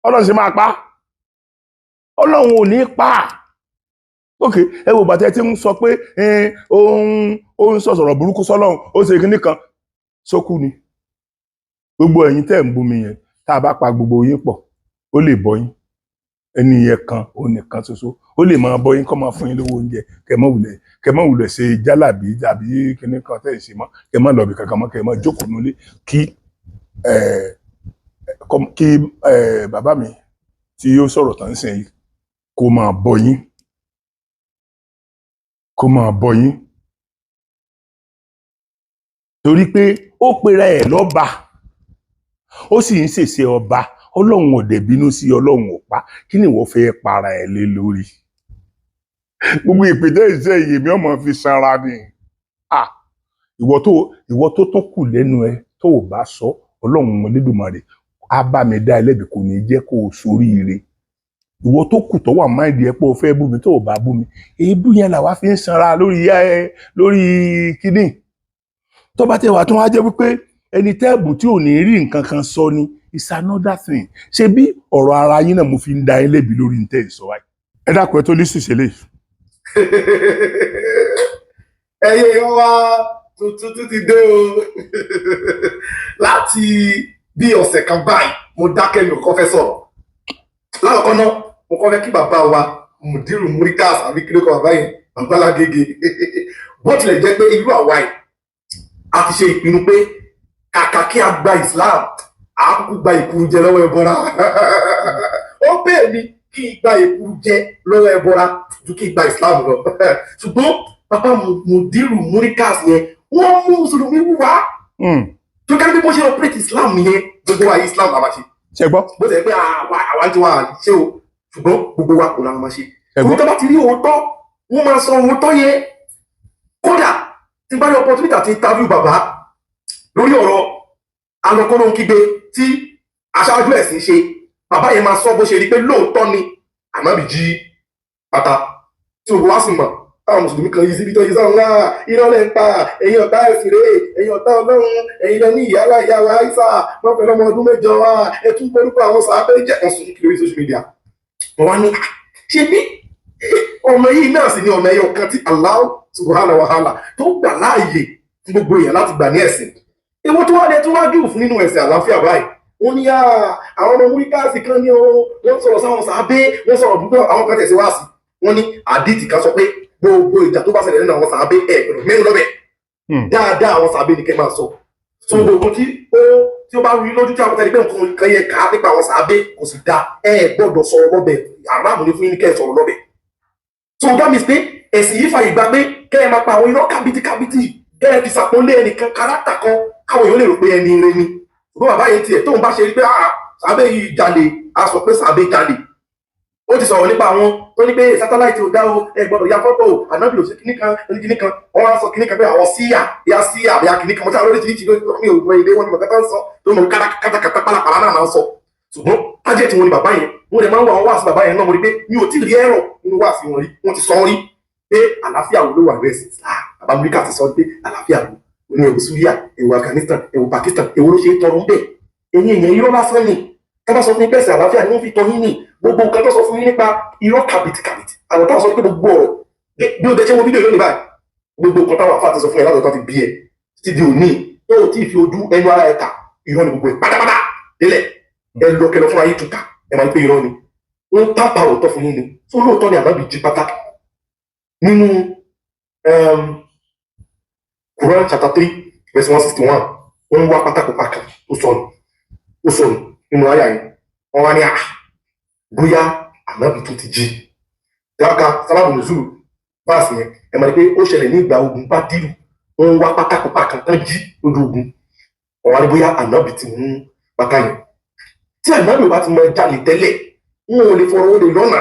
Ọlọ́run ṣe máa pa? Ọlọ́run ò ní í pa. Ok, ẹ wò bàtẹ́ tí ń sọ pé ó ń sọ̀rọ̀ burúkú sọ́lọ́run, ó ṣe kinní kan sókú ni. Gbogbo ẹ̀yin tẹ́ ń bú mi yẹn, tá a bá pa gbogbo yín pọ̀, ó lè bọ́ yín. Ẹni yẹn kan, òun nìkan ṣoṣo, ó lè máa bọ́ yín, kó máa fún yín lówó oúnjẹ, kẹ́ mọ́ wulẹ̀ ṣe jálàbí tàbí kinní kan tẹ́ ẹ̀ ṣe mọ́, kẹ́ mọ́ lọ́ọ̀bì kankan mọ́, kẹ́ mọ́ jókòó nulẹ̀, kí bàbá mi tí ó sọ̀rọ̀ tán sìn yìí kó máa bọ́ yín, kó máa bọ́ yín, torí pé ó pera ẹ̀ lọ́ba, ó sì ń ṣèṣe ọba. Ọlọ́run ò dẹ̀ bínú sí, Ọlọ́run ò pa. Kí ni ìwọ fẹ́ para ẹ̀ lé lórí? Gbogbo ìpètè ìṣe ìyèmí ọmọ fi sanra ni. Ah, ìwọ tó tún kù lẹ́nu ẹ tó o bá sọ, Ọlọ́run Olódùmarè á bá mi dá ẹlẹ́bi, kò ní jẹ́ kó o soríire. Ìwọ tó kù tó wà mind ẹ pé o fẹ́ bú mi, tó o bá bú mi, èébú yẹn làwa fi ń sanra lórí ẹ, lórí kíní. Tó bá tẹ wà tó wá jẹ́ wípé ẹni tẹ́ẹ̀bù tí ò ní rí nǹkan kan sọ ni, it's another thing. Ṣé bí ọ̀rọ̀ ara yín náà mo fi ń da yín lẹ́bi lórí ní tẹ́ ẹ̀ sọ wáyé? Ẹ dákun, ẹ tó lísì ṣe lè. Ẹ̀yin èèyàn wa, tuntun tún ti dé o. Láti bí ọ̀sẹ̀ kan báyìí, mo dákẹ́, mi ò kọ́ fẹ́ sọ̀rọ̀. Lákọ̀ọ́kọ́ náà, mo kọ́ fẹ́ kí bàbá wa Mudiru Murikas, àbí kí ló kọ bàbá yẹn, bàbá Lágége. Bó tilẹ̀ jẹ́ pé irú àwa yìí a ti ṣe ìpinnu pé kàkà kí a gba Islam, a kúkú gba ìkuru jẹ lọ́wọ́ ẹbọra. Ó bẹ́ẹ̀ ni, kí n gba ìkuru jẹ lọ́wọ́ ẹbọra ju kí n gba Islam lọ. Ṣùgbọ́n bàbá Mudiru Murikas yẹn, wọ́n mú mùsùlùmí wá tó kẹ́lẹ́ bí wọ́n ṣe operate Islam yẹn, gbogbo wa Islam la máa ṣe. Ṣe gbọ́? Bó ti yẹ pé àwa ti wà ṣé o, ṣùgbọ́n gbogbo wa kò la máa ṣe. Ẹ gbọ́? Torí tó bá ti rí òótọ́, wọ́n máa sọ òótọ́ yẹn. Kódà tí n bá ní opportunity àti interview bàbá lórí ọ̀rọ̀ alọ́kọ́lọ́ kígbe tí aṣáájú ẹ̀sìn ṣe, bàbá yẹn máa sọ bó ṣe rí pé lóòótọ́ ni ànábì jí bàtà tí gbogbo wa sì mọ̀, táwọn mùsùlùmí kan yìí síbi tó yìí sọ̀rọ̀ ńlá, irọ́ lẹ́ ń pa, ẹ̀yin ọ̀tá ẹ̀sìn rèé, ẹ̀yin ọ̀tá Ọlọ́run, ẹ̀yin lọ ní ìyá ìyá wa Aisha wọ́n fẹ́ lọ́mọ ọdún 8 wa, ẹ tún borúkọ àwọn sàábẹ́ jẹ́. Wọ́n sùn kiri lórí social media. Wọ́n wá ní ṣe bí ọmọ yìí náà sì ní ọ̀nà ẹyọ kan tí Allah subhanahu wa ta'ala tó gbà láàyè fún gbogbo èèyàn láti gbà ní ẹ̀sìn. Èwo tó wá lẹ tó wá jù fún nínú ẹ̀sìn àlàáfíà báyìí? Wọ́n ní àwọn ọmọ múríkàsì kan ní o, wọ́n sọ̀rọ̀ sáwọn sàábé, wọ́n sọ̀rọ̀ púpọ̀. Àwọn kan tẹ̀sí wá sí wọ́n ní àdìtì kan sọ pé gbogbo ìjà tó bá ṣẹlẹ̀ nínú àwọn sàábé, ẹ̀ gbọ́dọ̀ mẹ́rin lọ́bẹ̀. Dáadáa àwọn sàábé ni kẹ́ máa sọ. So gbogbo tí ó bá rí lójú tí àwọn tẹ́lẹ̀ pé nǹkan kan yẹ ká nípa àwọn sàábé kò sì dáa, ẹ gbọ́dọ̀ sọ̀rọ̀ lọ́bẹ̀. Àràmù ni fún yín kẹ́ ẹ sọ̀rọ̀ lọ́bẹ̀. So that means pé ẹ̀sìn yìí fàyè gbà pé kẹ́ ẹ máa pa àwọn irọ́ kábìtì kábìtì, kẹ́ ẹ fi sàpọ́nlé ẹnìkan, kárátà kan, káwọn èèyàn lè rò pé ẹni ire ni. Ṣùgbọ́n bàbá yẹn tiẹ̀, tóun bá ṣe rí pé ah, sàábé yìí jalè, á sọ pé sàábé jalè. Ó ti sọ̀rọ̀ nípa àwọn tó ní pé satellite ò dá o, ẹ gbọ́dọ̀ ya fọ́tò ànábì, ò ṣe kíní kan ní kíní kan. Wọ́n á sọ kíní kan pé àwọn síyà ya síyà àbí kíní kan mọ́tò lórí tìrìtì. Mi ò gbọ́ èdè wọn ní mọ̀kátà ń sọ tó mọ̀ kátàkátà pálapàla náà máa ń sọ. Ṣùgbọ́n target wọn ni bàbá yẹn. Wọ́n dẹ̀ máa ń wọ àwọn wáàsí bàbá yẹn náà. Mo rí pé mi ò tí ì rí ẹ̀rọ nínú wáàsí wọn rí. Wọ́n ti sọ rí pé àlàáfíà wo ló wà rẹ̀ sí? Bàbá Amẹ́ríkà ti sọ pé àlàáfíà wo ní ẹ̀wò Syria, ẹ̀wò Afghanistan, ẹ̀wò Pakistan, èwo ló ṣe é tọrọ ń bẹ̀? Ẹ̀yin èèyàn, irọ́ lásán ni. Tá bá sọ fún yín pẹ̀sẹ̀ àlàáfíà ni wọ́n fi tọ́ yín ní gbogbo nǹkan tó sọ fún yín nípa irọ́ kàbìtìkàbìtì, àwọn táwọn sọ pé gbogbo ọ̀rọ̀ Bí o tẹ ṣe wo fídíò lónìí báyìí, gbogbo nǹkan táwọn àfáà ti sọ fún ẹ látọ̀ tó ti bí ẹ títí di òní tó o tí ì fi ojú ẹnu ara ẹ kà, irọ́ ni gbogbo ẹ pátápátá délẹ̀. Ẹ lọ kẹlọ fúnra yín, tún kà, ẹ máa ń pé irọ́ ni. Wọ́n tápà òótọ́ fún yín ni tó lóòótọ́ ni ànábì jí pátá nínú Quran chapter 3 verse 161. Wọ́n ń wá pátákó pàkà tó sọnù, ó sọnù nínú àyà yẹn. Wọ́n wá ní à bóyá ànábì tún ti jí dáka. Sábàbù nùzúlù báàsì yẹn, ẹ máa rí pé ó ṣẹlẹ̀ ní ìgbà ogun Bádírù. Wọ́n ń wá pátákó pàkà tán jí lójú ogun. Wọ́n wá ní bóyá ànábì ti mú pátá yẹn. Tí ànábì ò bá ti mọ jalè tẹ́lẹ̀, wọn ò lè fọ̀rọ̀ olè lọ́nà.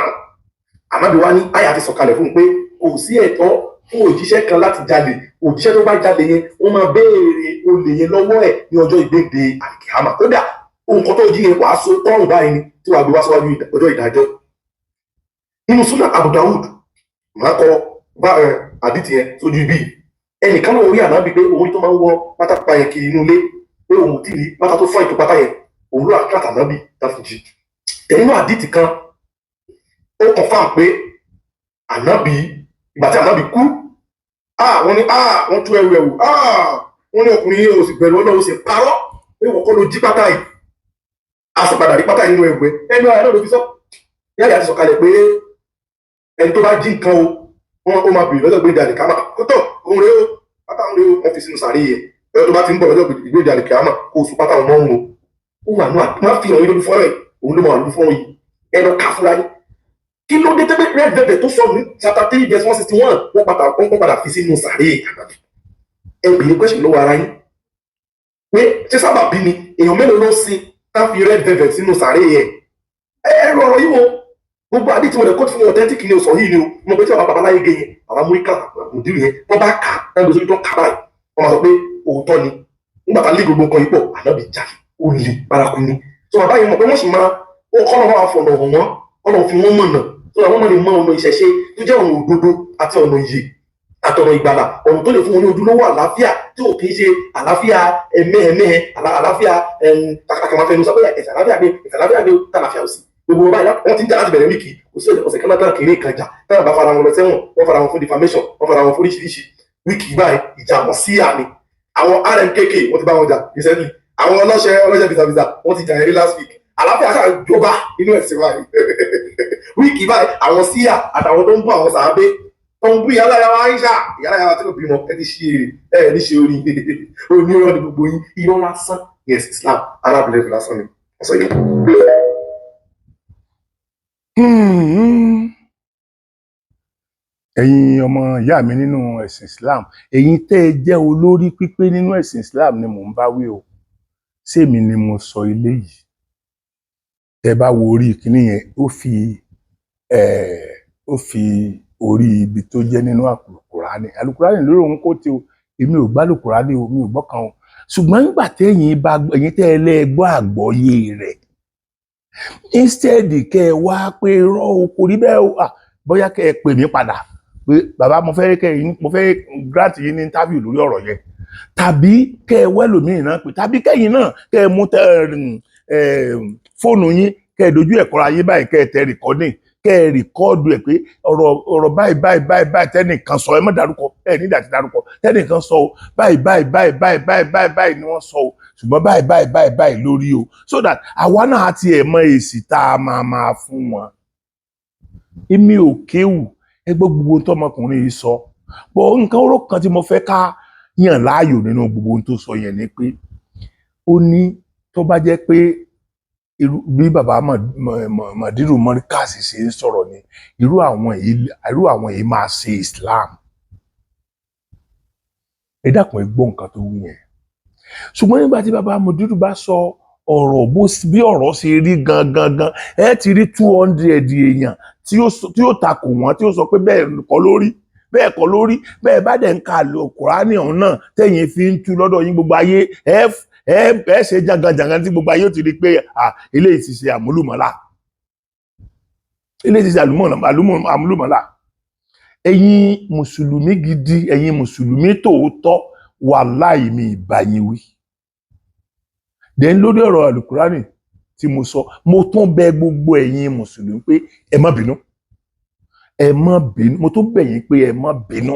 Ànábì wá ní àyà ti sọ̀kalẹ̀ fún un pé kò sí ẹ̀tọ́ fún òjíṣẹ́ kan láti jalè. Òjíṣẹ́ tó bá jalè yẹn, wọ́n máa béèrè olè yẹn lọ́wọ́ ẹ̀ ní ọjọ́ ìgbéǹde àlìkìhámà. Kódà nǹkan tó jí yẹn, wàá so tọ́rùn báyìí ni tí wàá gbé wá síwájú ọjọ́ ìdájọ́. Nínú Sunan Abu Dawud, màá kọ bá ẹ àdìtì yẹn sójú ibi. Ẹnìkan náà rí ànábì pé òun tó máa ń wọ pátá pa yẹn kiri inú ilé, pé òun ò tí ì rí pátá tó fọ́ ètò pátá yẹn. Òun ló àtúntà ànábì tá fi jí. Nínú àdìtì kan, ó confirm pé ànábì, ìgbà tí ànábì kú, wọ́n ní wọ́n tú ẹrù ẹ̀wù. Wọ́n ní ọkùnrin yìí ò sì bẹ̀rù Ọlọ́run, sì parọ́ pé wọ́n kọ́ ló jí pátá yìí. A sì padà rí pátá yìí nínú ẹrù ẹ. Ẹnu ara náà ló fi sọ. Yáyà ti sọ̀kalẹ̀ pé ẹni tó bá jí nǹkan o, wọ́n ó máa bèrè lọ́jọ́ gbé ìdàlẹ̀ kámà kótó òun rèé o, pátá òun rèé o. Wọ́n fi sínú sàárè yẹ ẹni tó bá ti ń bọ̀ lọ́jọ́ gbé ìdàlẹ̀ kámà kó o sùn pátá òun mọ́ òun o. Ó wà nù àti wọ́n fi hàn yín lójú fọ́ọ̀rọ̀ yìí, òun ló máa wà lójú fọ́ọ̀rọ̀ yìí. Ẹ lọ kà fúnra yín. Kí ló dé tẹ́gbẹ́ red velvet tó sọnù ní chapter 3 verse 161, wọ́n padà fi sínú sàárè ànábì? Ẹ bèrè question lọ́wọ́ ara yín pé ṣé sábà bí ni èèyàn mélòó ló sin tá fi red velvet sínú sàárè yẹn? Ẹ rọ ọ̀rọ̀ yìí wo gbogbo àdí tí mo lè kó fún authentic ni o sọ yìí ni o. Mo pé tí bàbá babaláyé gé yẹn, bàbá múríkà mùdírù yẹn, wọ́n bá kà á wọ́n gbé sórí tó kà báyìí, wọ́n máa sọ pé òótọ́ ni. Nígbà tá a lé gbogbo nǹkan yìí pọ̀, ànábì jalè, ó lè paraku ni. So bàbá yìí mọ̀ pé wọ́n sì máa ó kọ́ lọ́wọ́ àfọ̀nà hàn wọ́n, ọ̀nà fi wọ́n mọ̀nà tó àwọn ọmọ lè mọ ọ̀nà ìṣẹ̀ṣe tó jẹ́ ọ̀nà òdodo àti ọ̀nà ìyè àtọ̀nà ìgbàlà, ọ̀nà tó lè fún wọn ní ojúlówó àlàáfíà tí ò kì í ṣe àlàáfíà ẹ̀mẹ́ẹ̀mẹ́, àlàáfíà kàkàmàfẹ́nu sọ pé ẹ̀sẹ̀ àlàáfíà ni, ẹ̀sẹ̀ àlàáfíà ni tàlàáfíà ò sí. Gbogbo wọn báyìí wọ́n ti ń jà láti bẹ̀rẹ̀ wíìkì. Kò sí ọ̀sẹ̀ kan náà tán kéré kan jà táwọn bá fara wọn lọ sẹ́wọ̀n, wọ́n fara wọn fún defamation, wọ́n fara wọn fún oríṣiríṣi. Wíìkì báyìí, ìjà wọn sí àmì àwọn RMKK, wọ́n ti bá wọn jà recently. Àwọn ọlọ́ṣẹ́ ọlọ́ṣẹ́ visa wọ́n ti jà yẹn rí last week. Àlàáfíà ṣáà jọba inú ẹ̀sìn báyìí. Wíìkì báyìí, àwọn síyà àtàwọn tó ń bú àwọn sàábé, tó ń bú ìyálàyà wa Aisha, ìyálàyà wa tí kò bímọ, ẹ ti ṣe èrè, ẹ ní ṣe orí onírọ́ ni gbogbo yín, irọ́ lásán. Yes, Islam Arab level lásán ni wọ́n sọ yìí. Ẹ̀yin ọmọ ìyá mi nínú ẹ̀sìn Islam, ẹ̀yin tẹ́ ẹ jẹ́ olórí pípé nínú ẹ̀sìn Islam ni mò ń bá wí o. Sèmi ni mo sọ ilé yìí. Tẹ́ bá wo orí kinní yẹn, ó fi orí ibi tó jẹ́ nínú àlùkùránì. Àlùkùránì lórí òun kò tí o. Èmi ò gbọ́ àlùkùránì o, mi ò gbọ́ kan o. Ṣùgbọ́n nígbà tẹ́yìn bá, ẹ̀yin tẹ́ ẹ lẹ́ẹ̀gbọ́ àgbọ́yé rẹ̀, instead kẹ́ ẹ wá pé irọ́ o, kò rí bẹ́ẹ̀ o, bóyá kẹ́ ẹ pè mí padà pé bàbá, mo fẹ́ kẹ́ yín, mo fẹ́ grant yín ní interview lórí ọ̀rọ̀ yẹn, tàbí kẹ́ ẹ wẹ́lòmíì náà pé, tàbí kẹ́yìn náà kẹ́ ẹ mú tẹ ẹ fóònù yín, kẹ́ ẹ dojú ẹ̀ kọ́ra yín báyìí, kẹ́ ẹ tẹ recording, kẹ́ ẹ record ẹ̀ pé ọ̀rọ̀ báyìí báyìí báyìí báyìí tẹ́nìkan sọ. Ẹ má dárúkọ, ẹ ní ìdàtí dárúkọ. Tẹ́nìkan sọ o, báyìí báyìí báyìí báyìí báyìí báyìí báyìí ni wọ́n sọ o, ṣùgbọ́n báyìí báyìí báyìí báyìí lórí o, so that àwa náà á tiẹ̀ mọ èsì tá a máa máa fún wọn. Èmi ò kéwù. Ẹ gbọ́ gbogbo ohun tọmọkùnrin yìí sọ bọ́. Nǹkan oró kan tí mo fẹ́ ká yàn láàyò nínú gbogbo ohun tó sọ yẹn ni pé ó ní tó bá jẹ́ pé irú bí bàbá Màdírù Mọ́ríkàsì ṣe ń sọ̀rọ̀ ni, irú àwọn yìí máa ṣe Islam. Ẹ dákun, ẹ gbọ́ nǹkan tó wí yẹn. Ṣùgbọ́n nígbà tí bàbá Mùdírù bá sọ ọ̀rọ̀ bó bí ọ̀rọ̀ ṣe rí gangan gan, ẹ ti rí 200 èèyàn tí ó takò wọ́n, tí ó sọ pé bẹ́ẹ̀ kọ́ lórí, bẹ́ẹ̀ kọ́ lórí. Bẹ́ẹ̀ bá dẹ̀ ń ka Kùránì ọ̀hún náà tẹ̀yìn fi ń tú lọ́dọ̀ yín, gbogbo ayé ẹ ṣe jangan-jangan tí gbogbo ayé ó ti rí pé eléyìí ti ṣe àmúlùmọ́lá, eléyìí ti ṣe àmúlùmọ́lá. Ẹ̀yin mùsùlùmí gidi, ẹ̀yin mùsùlùmí tòótọ́, wàláì mi ìbá yín wí. Then lórí ọ̀rọ̀ alukurani tí mo sọ, mo tún bẹ̀ gbogbo ẹ̀yin mùsùlùmí pé ẹ má bínú. Ẹ má bínú, mo tún bẹ̀ yín pé ẹ má bínú.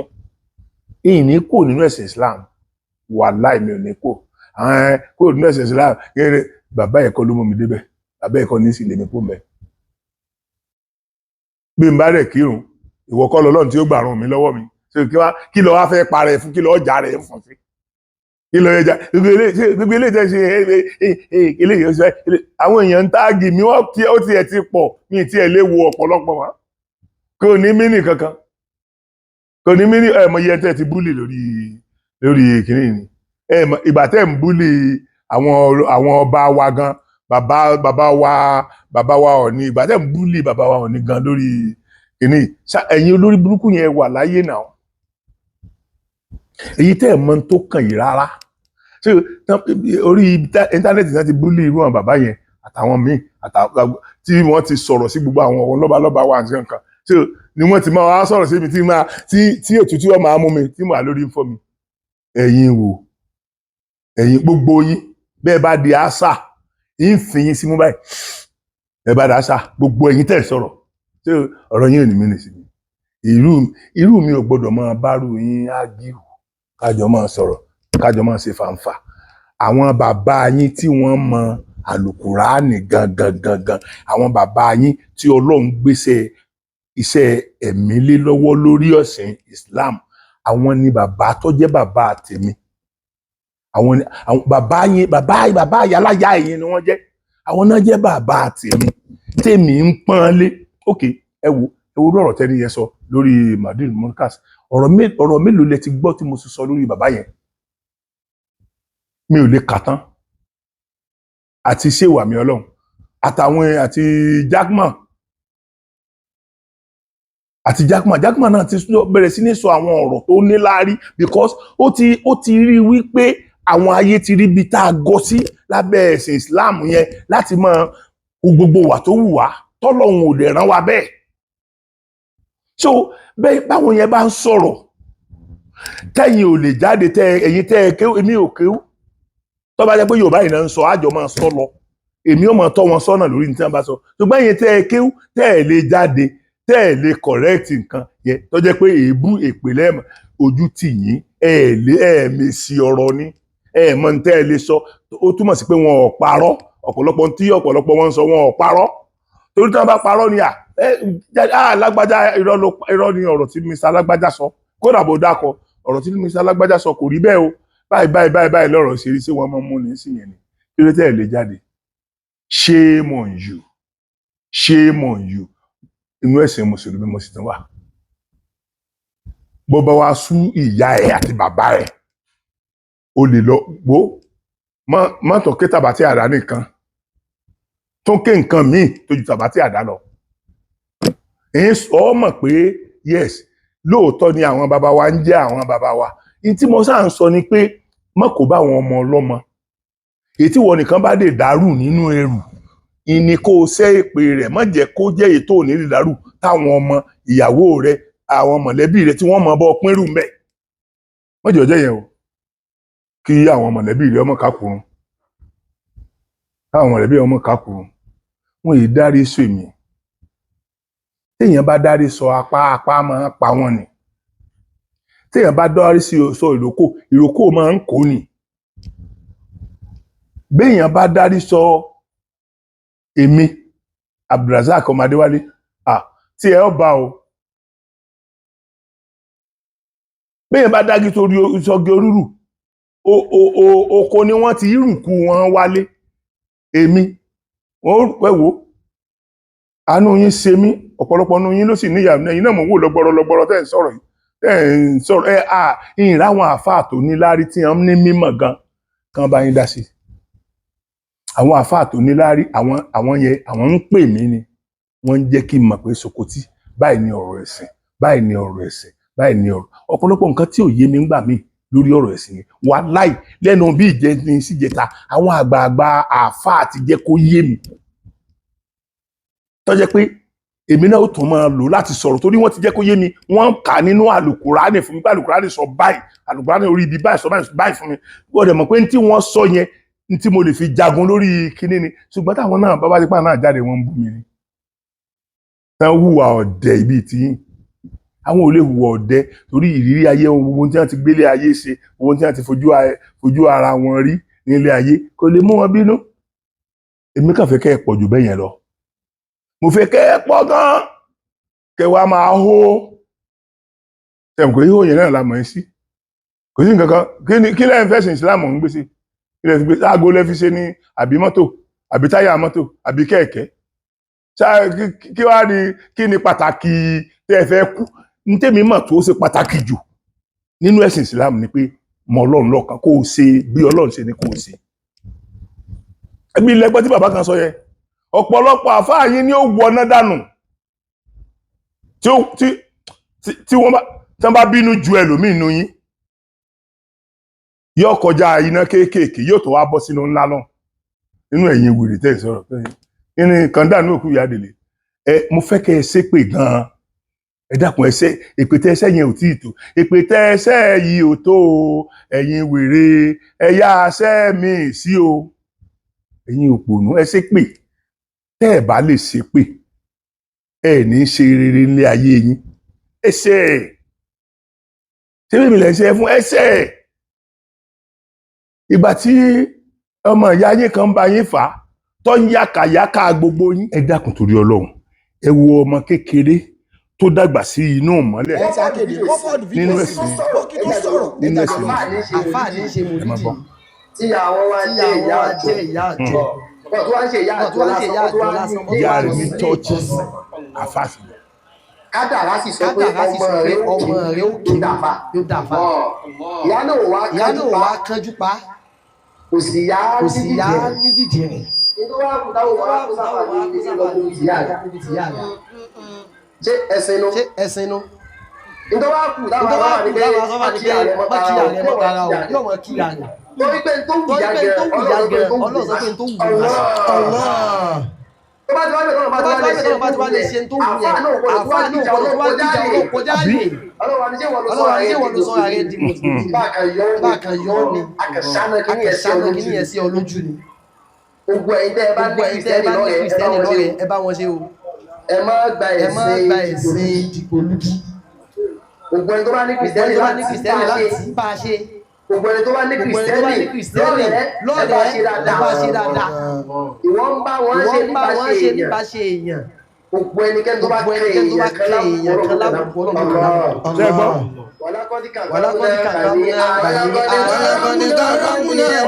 Ìní kò nínú ẹ̀sìn Islam, wàláì mi ò ní kò kò nínú ẹ̀sìn Islam. Kéré bàbá ẹ̀kọ́ ló mú mi débẹ̀, bàbá ẹ̀kọ́ ní sì lèmi kó mẹ́. Bí n bá rẹ̀ kírun, ìwọ kọ́ lọ́lọ́run tí ó gbàrún mi lọ́wọ́ mi. Ṣé kí wá kí lọ wá fẹ́ parẹ́ fún, kí lọ ọjà rẹ̀ fún sí, kí lọ ẹja gbogbo eléyìí tẹ́ ṣe eléyìí ó ṣe àwọn èèyàn ń tag mi, wọ́n tí ó tiẹ̀ ti pọ̀, mi tiẹ̀ lè wo ọ̀pọ̀lọpọ̀ mọ́. Kò ní mínì kankan, kò ní mínì. Ẹ̀ mọ iye tẹ́ ti bully lórí kìnìún ni. Ẹ mọ ìgbà tẹ́ ń bully àwọn ọba wa gan, bàbá wa Ọọ̀ni, ìgbà tẹ́ ń bully bàbá wa Ọọ̀ni gan lórí kìnìún. Ẹ̀yin olórí burúkú yẹn wà láyé náà, èyí tẹ́ ẹ̀ mọ tó kàn yìí rárá. So orí íńtánẹ́ẹ̀tì náà ti bully irú àwọn bàbá yẹn àtàwọn míì, àtàwọn tí wọ́n ti sọ̀rọ̀ sí gbogbo àwọn lọ́balọ́ba wa àti nǹkan. So ni wọ́n ti máa wá sọ̀rọ̀ sí mi tí máa tí tí òtútù ọ̀ máa mú mi tí mo wà lórí ń fọ́ mi. Ẹ̀yin wò, ẹ̀yin gbogbo yín, bẹ́ẹ̀ bá di àṣà yín fi yín símú báyìí, ẹ bá di àṣà, gbogbo ẹ̀yin tẹ̀ sọ̀rọ̀, so ọ̀rọ̀ yín ò ní mí nì sí mi. Irú mi ò gbọ́dọ̀ máa bárù yín ágíù, kájọ máa sọ̀rọ̀, kájọ máa ṣe fàǹfà. Àwọn bàbá yín tí wọ́n mọ àlùkùránì gangan gangan, àwọn bàbá yín tí Ọlọ́run gbéṣẹ́ iṣẹ́ ẹ̀mí lé lọ́wọ́ lórí ọ̀sìn Islam, àwọn ni bàbá tó jẹ́ bàbá tèmi. Àwọn ni àwọn bàbá yín, bàbá bàbá àyáláyà yín ni wọ́n jẹ́. Àwọn náà jẹ́ bàbá tèmi, tèmi ń pọ́n lé. Ok, ẹ wo ọ̀rọ̀ tẹ́ni yẹn sọ lórí Madrid Monkas. Ọ̀rọ̀ mélòó lẹ ti gbọ́ tí mo sì sọ lórí bàbá yẹn? Mi ò lè kà tán. Àti ṣéwà mi Ọlọ́run àtàwọn àti Jackman Jackman náà ti bẹ̀rẹ̀ sí ní sọ àwọn ọ̀rọ̀ tó níláárí, because ó ti rí wípé àwọn ayé ti rí ibi tá a gọ sí lábẹ́ ẹ̀sìn Islam yẹn láti mọ gbogbo wà tó wù wá, tọ́lọ́hun ò dẹ̀ rán wa bẹ́ẹ̀. So bẹ́ẹ̀ báwọn yẹn bá ń sọ̀rọ̀, tẹ́yìn ò lè jáde, tẹ́ ẹ̀yin tẹ́ ẹ kéwú, èmi ò kéwú. Tó bá jẹ́ pé Yorùbá yìí náà ń sọ, àjọ máa sọ lọ, èmi ò máa tọ́ wọn sọ́nà lórí ní tí wọ́n bá sọ. Ṣùgbọ́n ẹ̀yin tẹ́ ẹ kéwú, tẹ́ ẹ lè jáde, tẹ́ ẹ lè correct nǹkan yẹn, tó jẹ́ pé èébú, èpè lẹ́ẹ̀mọ̀, ojú tì yín, ẹ lè ẹ mèsì ọ̀rọ̀ ni, ẹ mọ̀ ní tẹ́ ẹ lè sọ. Ó túmọ̀ sí pé wọn ò parọ́. Ọ̀pọ̀lọpọ̀ tí ọ̀pọ̀lọpọ̀ wọn ń sọ, wọn ò parọ́, torí tí wọ́n bá parọ́ ni à ẹ á lágbájá, irọ́ ni ọ̀rọ̀ tí Mr. Alágbájá sọ. Kódà bó dákọ, ọ̀rọ̀ tí Mr. Alágbájá sọ kò rí bẹ́ẹ̀ o, báyìí báyìí báyìí báyìí lọ́rọ̀ ṣe rí. Sí wọn mọ́ mú ní sí yẹn ni? Kí ló tẹ́ ẹ lè jáde? Shame on you, shame on you. Inú ẹ̀sìn mùsùlùmí mo sì tún wà. Bó bá wá sú ìyá ẹ̀ àti bàbá ẹ̀, o lè lọ gbó mọ́tò ké tàbátì àdá nìkan tó ké nǹkan míì tó ju tàbátì àdá lọ. Ọ mọ̀ pé yes, lóòótọ́ ni àwọn bàbá wa ń jẹ́ àwọn bàbá wa. Ní tí mo sáà ń sọ ni pé má kó bá àwọn ọmọ ọlọ́mọ. Èyí tí wọ́n nìkan bá lè dàrú nínú ẹrù ìní, kó o ṣẹ́ èpè rẹ̀, má jẹ́ kó jẹ́ èyí tó ò ní lè dàrú, táwọn ọmọ ìyàwó rẹ, àwọn mọ̀lẹ́bí rẹ tí wọ́n mọ̀ bọ́ pínrù mẹ́. Má jẹ́ ọjọ́ yẹn o, kí àwọn mọ̀lẹ́bí rẹ ọmọ kákùrún, káwọn mọ̀lẹ́bí ọmọ kákùrún. Wọn yìí dárí sọ èmi. Téèyàn bá dárí sọ apá, apá máa ń pa wọn ni. Téèyàn bá dárí sọ ìrókò, ìrókò máa ń kó ni. Béèyàn bá dárí sọ èmi Abdulrasaq ọmọ Adéwálé, ah, tí ẹ ọ bá o. Béèyàn bá dági torí sọgi orúrù, o oko ni wọ́n ti rùkú wọn wálé. Èmi wọ́n pẹ́ wò, àánú yín ṣe mí. Ọ̀pọ̀lọpọ̀ nínú yín ló sì níyàwó. Ẹ̀yin náà mò ń wò lọ́gbọ́rọ́ lọ́gbọ́rọ́ tẹ́ ń sọ̀rọ̀ yìí, tẹ́ ń sọ̀rọ̀ ẹ à ìrìn àwọn àáfàá tó ní láárí tí wọ́n ní mímọ̀ gan kan bá yín dá sí. Àwọn àáfàá tó ní láárí, àwọn yẹn, àwọn ń pè mí ni wọ́n ń jẹ́ kí n mọ̀ pé Sokoti, báyìí ni ọ̀rọ̀ ẹ̀sìn, báyìí ni ọ̀rọ̀ ẹ̀sìn, báyìí ni ọ̀rọ̀. Ọ̀pọ̀lọpọ̀ nǹkan tí ò yé mi ń gbà mí lórí ọ̀rọ̀ ẹ̀sìn yẹn, wàláì, lẹ́nu bí ìjẹni síjẹta, àwọn àgbààgbà àáfàá ti jẹ́ kó yé mi, tó jẹ́ pé èmi náà ó tún máa lò láti sọ̀rọ̀, torí wọ́n ti jẹ́ kó yé mi. Wọ́n kà nínú àlùkùránì fún mi pé àlùkùránì sọ báyìí, àlùkùránì orí ibi báyìí sọ báyìí báyìí fún mi. Wọ́n dẹ̀ mọ̀ pé ní tí wọ́n sọ yẹn, ní tí mo lè fi jagun lórí kinní ni. Ṣùgbọ́n táwọn náà bá bá tipa náà jáde, wọ́n ń bú mi ni, tán hùwà ọ̀dẹ̀ ibi tiyín. Àwọn ò lè hùwà ọ̀dẹ torí ìrírí ayé wọn, gbogbo ohun tí wọ́n ti gbélé ayé ṣe, ohun tí wọ́n ti fojú ara wọn rí nílé ayé kò lè mú wọn bínú. Èmi kàn fẹ́ kẹ́ ẹ pọ̀ jù bẹ́ẹ̀ yẹn lọ. Mo fẹ́ kẹ́ ẹ pọ̀ gan, kẹ́ wàá máa hó. Tẹ̀mù pé híhó yẹn náà la mọ̀ ẹ́ sí. Kò sí nǹkan kan. Kí ni kí lẹ́yìn fẹ́sìn Ìsìlámù ń gbé sí? Kí lẹ́ fi gbé aago lẹ́ fi ṣe ní, àbí mọ́tò, àbí táyà mọ́tò, àbí kẹ̀kẹ́? Kí wàá ní kí ni pàtàkì tẹ́ ẹ fẹ́ kú? Ní tèmi mọ̀ tó ṣe pàtàkì jù nínú ẹ̀sìn Ìsìlámù ni pé mọ Ọlọ́run lọ́kan, kó o ṣe bí Ọlọ́run ṣe ní kó o ṣe. Ẹbí ilẹ̀gbọ́n tí bàbá kan sọ yẹn, ọ̀pọ̀lọpọ̀ àfáà yín ni ó wọná dànù tí ó tí tí tí wọ́n bá tí wọ́n bá bínú ju ẹlòmíì nínú yín, yóò kọjá iná kéékèèké, yóò tó wá bọ́ sínú ńlá náà nínú ẹ̀yin wèrè tẹ́ ẹ̀ sọ̀rọ̀ kí ni kàn dànù òkú ìyá délé. Ẹ mo fẹ́ kẹ́ ẹ ṣépè gan-an. Ẹ dákun, ẹ ṣe èpè tẹ́ ẹ ṣẹ́ yẹn ò tí ì tó. Èpè tẹ́ ẹ ṣẹ́ yìí ò tó o. Ẹ̀yin wèrè, ẹ yá aṣẹ́ mi sí o. Ẹ̀yin òpònú, ẹ ṣépè. Tẹ́ ẹ bá lè ṣépè, ẹ ní ṣe rere nílé ayé yín. Ẹ ṣe ṣé bèbí lẹ ṣe fún ẹ ṣe. Ìgbà tí ọmọ ìyá yín kan ń bá yín fà á tó ń yàkàyàkà gbogbo yín, ẹ dákun torí Ọlọ́run, ẹ wo ọmọ kékeré tó dàgbà sí inú ìmọ́lẹ̀ nínú ẹ̀sìn, nínú ẹ̀sìn. Àfáà ní ṣe Ẹ máa mòlídì. gbọ́. Tí àwọn wá jẹ́ ìyá àjọ, tó wá ń ṣe ìyá àjọ lásán, ó Ìyá wá rẹ̀ ní ní chọ́ọ̀chì àfáàsì. Kádàrá sì sọ pé Kádàrá sì ọmọ sọ pé rẹ̀ ó ọmọ rẹ̀ ó kí kí dàfà. Yóò dàfà. Ìyá náà wá Ìyá kánjú náà pa, wá kánjú pa, kò sì yá kò sì yá ní ní dídì rìn. Inú wa kù táwọn wá kó sáfà ní ilé lọ́gbọ̀n tìyá rẹ̀. Ṣé ẹ̀sìn inú? Ṣé ẹ̀sìn inú? Inú wa kù táwọn Ìjọba wá ní kù pé táwọn sọ́fà ní pé má kíyà rẹ̀ mọ́ má kíyà tara rẹ̀ o, mọ́ tara o, yóò yóò mọ̀ kíyà rẹ̀. Torí pé tó wù Torí yá pé gẹ̀, tó wù yá Ọlọ́run gẹ̀, sọ pé Ọlọ́run sọ pé tó wù yá. Tó bá ti wá bẹ̀rẹ̀, Tó bá ti wá bẹ̀rẹ̀, tó bá ti wá lè ṣe tó wù yẹn, àfáà náà gbọ́dọ̀ tó wá àfáà náà dìjà gbọ́dọ̀ tó wá Ọlọ́run dìjà kọjá Ọlọ́run kọjá Àbí? àyè. Ọlọ́run àti ṣé wọ́n ló sọ Ọlọ́run àti ààrẹ ṣé wọ́n ló sọ ààrẹ di mùsùlùmí? Bákan yọ ọ́ ni. Bákan yọ ọ́ ni. Akàṣánà kí ni ẹ̀sìn Akàṣánà kí ni olójú. ẹ̀sìn olójú ni. Gbogbo ẹ̀yin tẹ́ ẹ bá ní Gbogbo ẹ̀yin tẹ́ ẹ Kìrìsìtẹ́nì bá ní lọ́rẹ̀ẹ́, ẹ bá Kìrìsìtẹ́nì wọn ṣe lọ́rẹ̀ẹ́, o. ẹ bá wọn ṣe o. Ẹ má gba Ẹ má gba ẹ̀sìn ẹ̀sìn dìgbòlugi. Gbogbo ẹni tó bá ní Gbogbo Kìrìsìtẹ́nì ẹni tó bá ní láti Kìrìsìtẹ́nì bá ṣe. láti bá a ṣe. Gbogbo ẹni tó bá ní Gbogbo ẹni tó bá ní Kìrìsìtẹ́nì Kìrìsìtẹ́nì lọ́rẹ̀ẹ́, ẹ bá ṣe lọ́rẹ̀ẹ́, ẹ dáadáa. bá ṣe dáadáa. Ìwọ ń bá wọn Ìwọ ṣe ń bá wọn nípa ṣe ṣe èèyàn. nípa ṣe èèyàn. Gbogbo ẹnikẹ́ni tó bá Gbogbo kẹ́ ẹnikẹ́ni tó bá èèyàn kan kẹ́ èèyàn kan lábùkù, lábùkù, Ọlọ́run Ọlọ́run kan kan lábùkù. lábùkù. Ṣé ẹ gbọ́? Wàlákọ́dí Wàlákọ́dí kàkàmúná kàkàmúná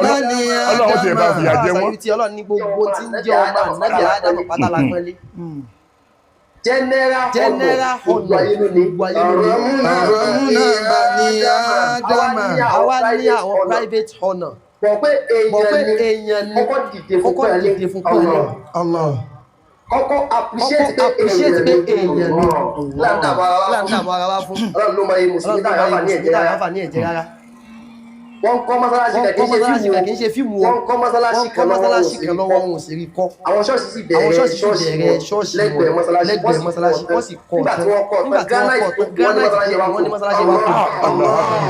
bani Ọlọ́run ti ẹ̀ bá fìyà jẹ wọ́n. Tí Ọlọ́run ní gbogbo tí ń jẹ́ ọmọ ànábì Ádámù pátá la pọ́nlé. General General gbogbo honor ayé ló ní. gbogbo ayé ló ní. Àwa ní àwọn private honor. Mọ̀ pé Mọ̀ pé èèyàn ni èèyàn ni kọ́kọ́ dìde fún kọ́kọ́ pẹ̀lú dìde fún pẹ̀lú. Kọ́kọ́ appreciate Kọ́kọ́ pé appreciate pé èèyàn ni. èèyàn ni. Láǹdà bọ̀ ara wa Láǹdà fún. àbọ̀ ara wa fún. Ọlọ́run ló mọ iye Mùsùlùmí Ọlọ́run ló táwọn mọ àǹfààní iye ẹ̀jẹ̀ Mùsùlùmí táwọn rárá. àǹfààní ẹ̀jẹ̀ rárá. Wọ́n kọ́ mọ́sálásí Wọ́n kan kọ́ kì í ṣe mọ́sálásí fíìmù kan o. kì í ṣe fíìmù o. Wọ́n kọ́ mọ́sálásí Wọ́n kọ́ kan lọ́wọ́ wọn ò mọ́sálásí sì kan rí lọ́wọ́ kọ́. wọn ò sì rí kọ́. Àwọn ṣọ́ọ̀ṣì sì Àwọn bẹ̀rẹ̀ ṣọ́ọ̀ṣì sì ṣọ́ọ̀ṣì bẹ̀rẹ̀ wọn ṣọ́ọ̀ṣì wọn lẹ́gbẹ̀ẹ́ mọ́sálásí, wọ́n lẹ́gbẹ̀ẹ́ sì mọ́sálásí, kọ́ wọ́n sì kọ́ Nígbà tán. tí wọ́n kọ́ tán, Nígbà tí wọ́n granite kọ́ tó tán, kù, wọ́n ní granite mọ́sálásí tó wa kù, wọ́n ní kù. mọ́sálásí wa kù.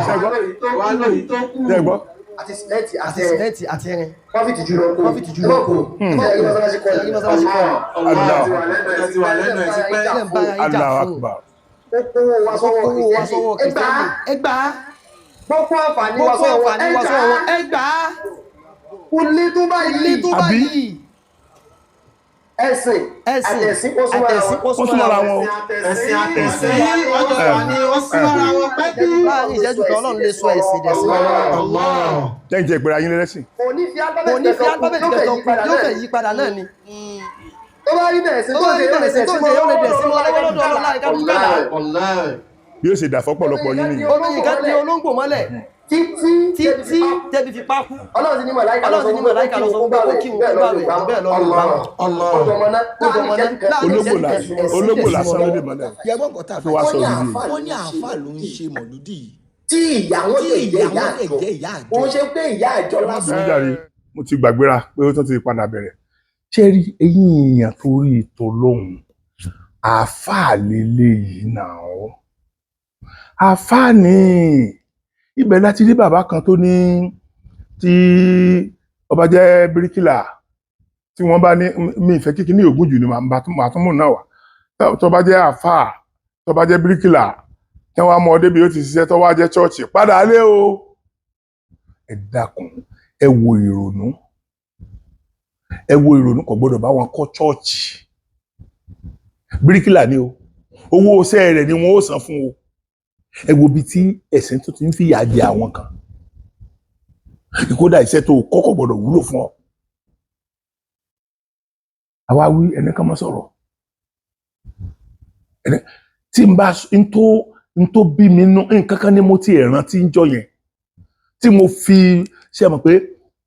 Ṣé ẹ gbọ́? Ṣé ẹ gbọ́? Àti sìmẹ́ǹtì Àti àti ẹ̀rìn. sìmẹ́ǹtì àti irin. Wọ́n fi tìjú lọ kó. Wọ́n fi tìjú lọ kó. Ẹ má rí mọ́sálásí kọ́ Ẹ rí mọ́sálásí kọ́. Allah. Ilẹ̀ ń bára yín jà Allahu fún. Akbar. Ó kówó wa Ó sọ́wọ́ kówó wa sọ́wọ́ Kìrìsìtẹ́nì. Ẹ gbà á. Kìrìsìtẹ́nì. Ẹ gbà á. Gbogbo àǹfààní wa Gbogbo sọ́wọ́ wọn. àǹfààní Ẹ wa gbà sọ́wọ́ á. wọn. Ẹ gbà á. Kò lè tó báyìí. Ilé tó Àbí? báyìí. Ẹ̀sìn Ẹ̀sìn àtẹ̀sìn ó súnmọ́ra àtẹ̀sìn wọn. ó Ó súnmọ́ra súnmọ́ra wọn o. wọn. Ẹ̀sìn àtẹ̀sìn wọ́n súnmọ́ra wọn pẹ́kí. Láàárín ìṣẹ́jú kan Ọlọ́run lè sọ ẹ̀sìn dẹ̀sìn. Lẹ́yìn tí ẹ pera yín lẹ́lẹ́sìn. Kò ní fi Kò ní fi alifábẹ́ẹ̀tì alifábẹ́ẹ̀tì kankan kankan kú, kú, yóò fẹ́ yí padà náà ni. Tó bá rí bẹ̀rẹ̀ sí Tó tó bá ṣe rí yóò lè bẹ̀rẹ̀ sí dẹ̀ tó sí ṣe mọ́ yóò lè dẹ̀ sí mọ́ lọ́wọ́ lọ́dọ̀ Ọlọ́run láì ká dúpẹ́ là. Bí ó ṣe dà fọ́pọ̀lọpọ̀ yín nìyẹn. Olóyìn ká di olóńgbò mọ́lẹ̀ Títí títí tẹ́bi fi pákú. Ọlọ́run ti ní màláìka Ọlọ́run ti ní màláìka lọ sọ pé kó kí wọn kó bá rẹ̀ bẹ́ẹ̀ lọ́rùn bá wọn. Ọdọ̀ ọmọ náà Ó dọmọ náà láàrin Ológbò ìṣẹ́jú kan lásán ẹ̀sìn ológbò dẹ̀ sí lásán mọ́ ló lè lọ́wọ́. mọ́lẹ̀. Yẹgbọ́n nǹkan tá a Tó wá fẹ́. sọ yìí. Wọ́n ní àáfàá ló ń ṣe mọ̀lúdì yìí. Tí ìyá wọn Tí lè jẹ́ ìyá ìyá wọn lè àjọ. jẹ́ ìyá àjọ. Òun ṣe pé ìyá àjọ lásán. Ní jàre, mo ti gbàgbéra pé ó tún ti padà bẹ̀rẹ̀. Ṣé rí eyín èèyàn tó rí ìtọ́ lóhùn? Àáfàá lélẹ́yìí náà. Àáfàá ni ibẹ̀ láti rí bàbá kan tó ní tí ọba jẹ́ bíríkìlà tí wọ́n bá ní mi ìfẹ́ kíkí ní ògùn jù ni màá tún mú náà wá. Tó bá jẹ́ àáfàá, tó bá jẹ́ bíríkìlà Tí wọ́n á mọ ọdẹ bí ó ti ṣiṣẹ́ tó wá jẹ́ chọ́ọ̀chì padà lé o. Ẹ dákun, ẹ wo ìrònú, ẹ wo ìrònú. Kò gbọ́dọ̀ bá wọn kọ́ chọ́ọ̀chì. Bíríkìlà ni o, owó iṣẹ́ rẹ̀ ni wọ́n ó san fún o. Ẹ wo ibi tí ẹ̀sìn tó ti ń fìyà jẹ àwọn kan. Kódà iṣẹ́ tó kọ́kọ́ gbọ́dọ̀ wúlò fún ọ. Àwa wí ẹni kan mọ́ sọ̀rọ̀ ẹni tí n bá n tó bí mi nú nǹkan kan ní mo ti rántí ń jọ yẹn tí mo fi ṣe mọ̀ pé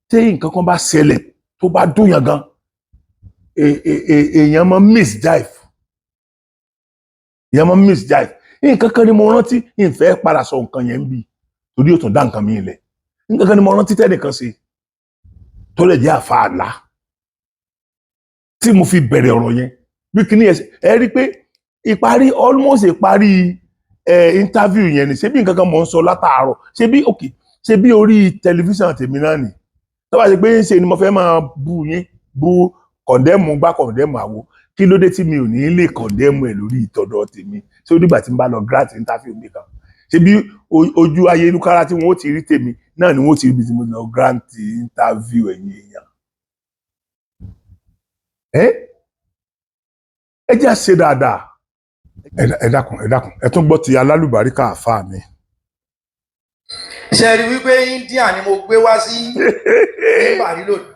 tí nǹkan kan bá ṣẹlẹ̀ tó bá dùn yàn gan, èèyàn máa misjive, èèyàn máa misjive. Nǹkan kan ni mo rántí, ìfẹ́ padà sọ nǹkan yẹn ń bì torí ó tún dá nǹkan mi lẹ̀. Nǹkan kan ni mo rántí tẹ́nìkan ṣe tó lè jẹ́ àfa àlá tí mo fi bẹ̀rẹ̀ ọ̀rọ̀ yẹn bí kíní ẹ rí pé ìparí, almost ìparí ẹ interview yẹn ni. Ṣé bí nǹkan kan mò ń sọ látàárọ̀, ṣé bí, ok, ṣé bí orí tẹlifíṣàn tèmi náà nì tó bá ṣe pé ń ṣe ni mo fẹ́ máa bú yín, bú condemn gbá, condemn àwo, kí ló dé tí mi ò ní lè condemn ẹ̀ lórí ìtọ̀dọ̀ tèmi? Ṣé ó dìgbà tí n bá lọ grant interview mi kan? Ṣé bí ojú ayélujára tí wọ́n ó ti rí tèmi náà ni wọ́n ó ti rí ibi tí mo lọ grant interview? Ẹ̀yin èèyàn, ẹ jẹ́ àṣe dáadáa. Ẹ dákun, ẹ dákun, ẹ tún gbọ́ ti alálùbáríkà àfáà mi. Ṣe rí wípé India ni mo gbé wá sí ní Paris lónìí.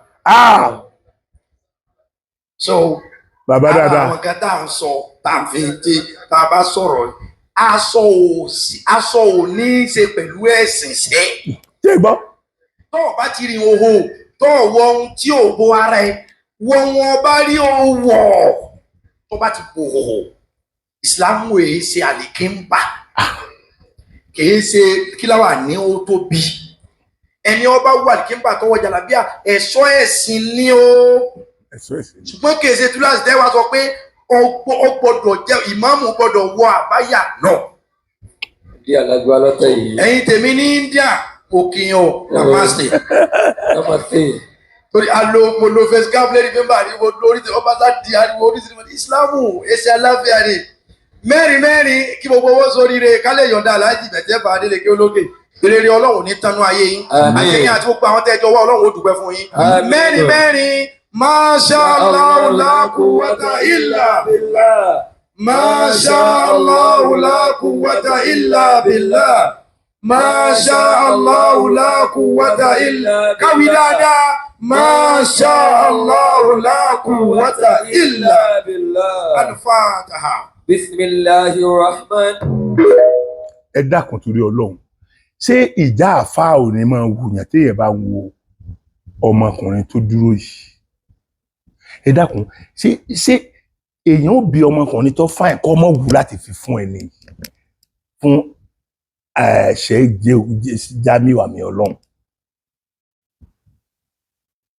So Bàbá ara dáadáa. àwọn kan tá à ń sọ, tá à ń fi tí tá a bá sọ̀rọ̀, aṣọ ò sí, aṣọ ò ní í ṣe pẹ̀lú ẹ̀sìn ṣẹ́. Ṣé gbọ́. Tó o bá ti rí òhò, tó o wọ ohun tí ò bo ara ẹ, wọ ohun ọba rí o wọ̀, tó bá ti bo òhò. Ìsìlámù èyí ṣe àlìkínbà, kìí ṣe kíláwà ní ó tóbi. Ẹni ọba wà àlìkínbà tọwọ́ jàlábíà, ẹ̀ṣọ́ ẹ̀sìn ni ó. Ẹ̀sọ́ ẹ̀sìn. Ṣùgbọ́n kìí ṣe túláàsì tẹ́ wá sọ pé ó gbọ́dọ̀ jẹ́ ìmáàmù gbọ́dọ̀ wọ àbáyà náà. Bí alágbá lọ́tẹ̀ yìí. Ẹ̀yin tèmi ní India, òkìyàn, namaste. Namaste. Torí alo mo lo face cap lẹ́ni pé bá ariwo lórí tí ọba sá di ariwo oríṣiríṣi. Ìsìlámù ẹsẹ̀ aláfíà rè mẹ́rin mẹ́rin kí gbogbo owó sóríire kálẹ̀ yọ̀ǹda aláàjì bẹ̀tẹ̀ bá adélèké olókè rere. Ọlọ́run ní tánú ayé yín. Àmín. Àtẹ̀yìn àti gbogbo àwọn tẹ́jọ wá, Ọlọ́run ó dúpẹ́ fún yín. Àmín. Mẹ́rin mẹ́rin, masha Allah la quwwata illa billah. Masha Allah la quwwata illa billah. Masha Allah la quwwata illa. Káwí dáadáa. Masha Allah la quwwata illa billah. Al-Fatiha. Bisimilahi rahman. Ẹ dákun, torí Ọlọ́run, ṣé ìjà àfáà ò ní máa wùyàn téèyàn bá wo ọmọkùnrin tó dúró yìí? Ẹ dákun, ṣé èèyàn ó bí ọmọkùnrin tó fáìn kọ́ mọ́ wù láti fi fún ẹni fún ṣe Jamiu àmì Ọlọ́run?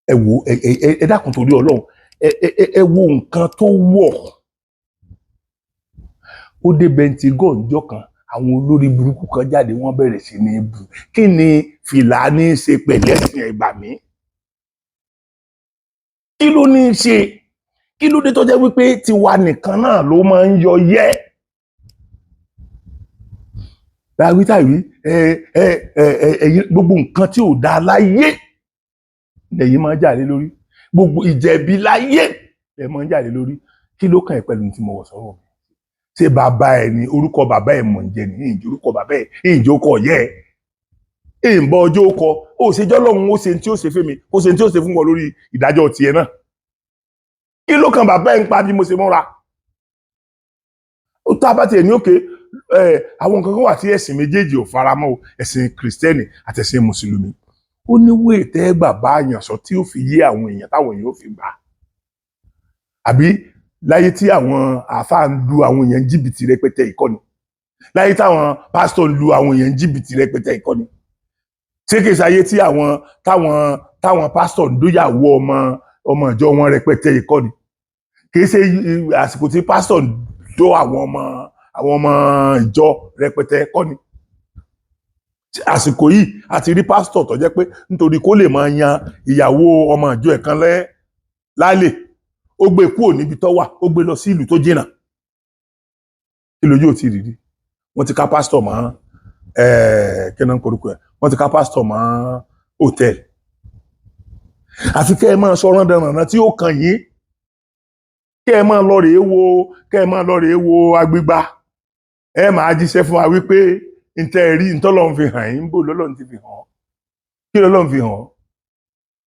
Ẹ wo, ẹ dákun, torí Ọlọ́run, ẹ wo nǹkan tó wọ̀. Ó dé Pentagon ńjọ́ kan, àwọn olórí burúkú kan jáde, wọ́n bẹ̀rẹ̀ sí ní bú. Kí ni fìlà ní í ṣe pẹ̀lẹ́sìn? Ẹ̀gbà mí, kí ló ní í ṣe? Kí ló dé tó jẹ́ wípé tiwa nìkan náà ló máa ń yọ yẹ́ láwí tàwí? Ẹ ẹ ẹ ẹ ẹyin, gbogbo nǹkan tí ò dáa láyé lẹ́yìn máa ń jà lé lórí, gbogbo ìjẹ̀bi láyé lẹ máa ń jà lé lórí. Kí ló kàn ẹ́ pẹ̀lú tí mo wọ̀ sọ́rọ̀ mi? Ṣé bàbá ẹ ní orúkọ bàbá ẹ mọ̀ ń jẹ ní ìjọ orúkọ bàbá ẹ, ìjọ kọ yẹ ẹ ìbọn ọjọ́ kọ ó ṣe jọ́ lọ́hùn, ó ṣe tí ó ṣe fún mi, ó ṣe tí ó ṣe fún wọn lórí ìdájọ́ tiẹ̀ náà. Kí ló kan bàbá ẹ ń pa bí mo ṣe múra? Ó tá a bá tiẹ̀ ní òkè ẹ, àwọn nǹkan kan wà tí ẹ̀sìn méjèèjì ò faramọ́ o, ẹ̀sìn kìrìsìtẹ́nì àti ẹ̀sìn mùsùlùmí. Ó ní wéè tẹ́ gbà bá àyàn sọ tí ó fi yé àwọn èèyàn, táwọn èèyàn ó fi gbà. Àbí láyé tí àwọn àáfàá ń lu àwọn èèyàn jìbìtì rẹpẹtẹ ìkọ́ni, láyé táwọn pásítọ̀ ń lu àwọn èèyàn jìbìtì rẹpẹtẹ ìkọ́ni, ṣé kìí ṣayé tí àwọn táwọn pásítọ̀ ń dóyàwó ọmọ ọmọ ìjọ wọn rẹpẹtẹ ìkọ́ni? Kìí ṣe àsìkò tí pásítọ̀ ń dó àwọn ọmọ ìjọ rẹpẹtẹ kọ́ni àsìkò yìí? Àti rí pásítọ̀ tó jẹ́ pé nítorí kó lè máa yan ìyàwó ọmọ ìjọ ẹ̀ kan lẹ́ lálẹ́, ó gbé kúrò níbi tó wà, ó gbé lọ sí ìlú tó jìnnà. Kí lójú ò ti rí rí? Wọ́n ti ká pásítọ̀ mọ́, kí ni wọ́n ń korúkọ ẹ̀, wọ́n ti ká pásítọ̀ mọ́ hòtẹ́ẹ̀lì. Àfi kẹ́ ẹ máa sọ rándanrànà tí ó kàn yín, kẹ́ ẹ máa lọ rèé wo, kẹ́ ẹ máa lọ rèé wo agbègbà. Ẹ máa jíṣẹ́ fún wa wípé ntẹ́ rí ntọ́lọ́run fi hàn yín. Bò lọ́lọ́run ti fi hàn ọ́? Kí lọ́lọ́run fi hàn ọ́?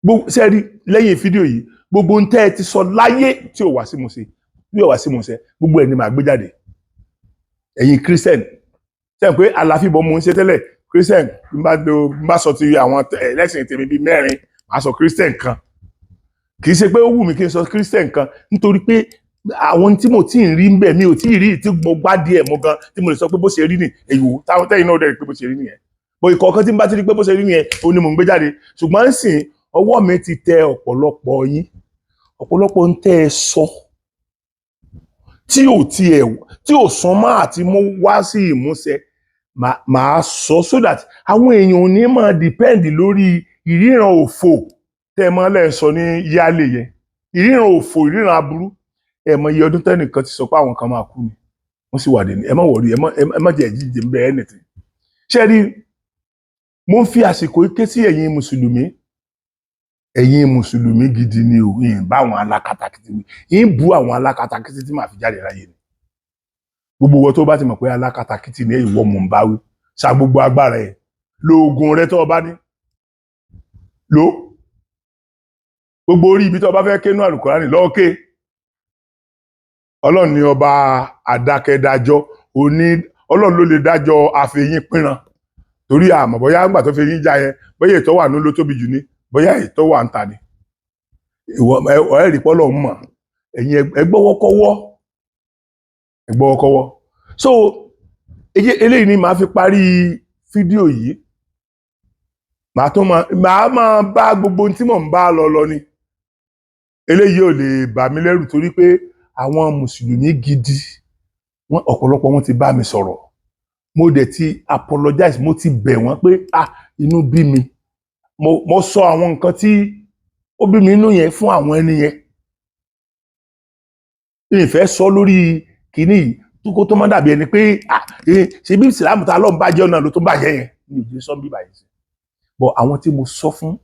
Gbogbo sẹ́ẹ̀rí lẹ́yìn fídíò yìí, gbogbo ntẹ́ ẹ ti sọ láyé tí ò wá sí musẹ, tí ò wá sí musẹ, gbogbo ẹ̀ ni màá gbé jáde. Ẹ̀yin Christian, sẹ́yìn pé àlàáfíà mo ń ṣe tẹ́lẹ̀, Christian n bá sọ ti àwọn ẹlẹ́sìn tèmi bíi mẹ́rin, màá sọ Christian kan. Kì í ṣe pé ó wù mí kí n sọ Christian kan, nítorí pé àwọn tí mo tí ń rí ń bẹ̀, mi ò tí ì rí tí mo gbádìí ẹ̀ mọ́ gan tí mo lè sọ pé bó ṣe rí ni èyí wò, táwọn tẹ́yìn náà dẹ̀ rí pé bó ṣe rí nìyẹn. Bó ìkọ̀ọ̀kan tí n bá ti rí pé bó ṣe rí nìyẹn, ó ní mò ń gbé jáde. Ṣùgbọ́n ń sìn, ọwọ́ mi ti tẹ ọ̀pọ̀lọpọ̀ yín, ọ̀pọ̀lọpọ̀ ń tẹ́ ẹ sọ tí ò tiẹ̀ tí ò sàn mọ́ àti mú wá sí ìmúṣẹ. Màá sọ so that àwọn èèyàn ò ní máa depend lórí ìríran òfò tẹ́ ẹ mọ́ lẹ́ sọ ní yálè yẹn, ìríran òfò, ìríran aburú. Ẹ mọ iye ọdún tẹ́nìkan ti sọ pé àwọn kan máa kú ni wọ́n sì wà dé ní. Ẹ má worry, ẹ má jẹ́ jíjẹ ń bẹ anything. Ṣé rí, mo ń fi àsìkò yìí ké sí ẹ̀yin mùsùlùmí, ẹ̀yin mùsùlùmí gidi ni o. Yìí bá àwọn alákatakítí wí, yìí bú àwọn alákatakítí tí màá fi jáde láyé ni. Gbogbo wọn tó bá ti mọ̀ pé alákatakítí ni, ìwọ mò ń bá wí. Sa gbogbo agbára ẹ̀, lo oògùn rẹ tó o bá ní, lo gbogbo orí ibi tó o bá fẹ́ kénú àlùkùránì lọ́ọ́ ké. Ọlọ́run ní ọba àdákẹ́dájọ́ òní, Ọlọ́run ló lè dájọ́ àfẹ̀yìn pínran, torí àmọ́ bóyá ńgbà tó fi yín já yẹn, bóyá ètò wà ní ló tóbi jù ní, bóyá ètò wà ń ta ni. Ìwọ ẹ rí pọ́lọ́ mọ̀. Ẹ̀yin ẹ gbọ́wọ́kọ́wọ́, ẹ gbọ́wọ́kọ́wọ́. So eléyìí ni màá fi parí fídíò yìí. Màá tún máa, màá máa bá gbogbo ohun tí mò ń bá lọ lọ ni. Eléyìí ò lè bà mí lẹ́rù, torí pé àwọn mùsùlùmí gidi wọn, ọ̀pọ̀lọpọ̀ wọn ti bá mi sọ̀rọ̀. Mo dẹ̀ ti apologize, mo ti bẹ̀ wọ́n pé, ah, inú bí mi. Mo sọ àwọn nǹkan tí ó bí mi inú yẹn fún àwọn ẹni yẹn. Ìfẹ́ sọ lórí kínní yìí tó kó tó má dàbí ẹni pé, ah, ṣe bí ìsìlámù ta lọ́n bàjẹ́ ọ̀nà ló tó bàjẹ́ yẹn ní òjò sọ bí báyìí sí. But àwọn tí mo sọ fún,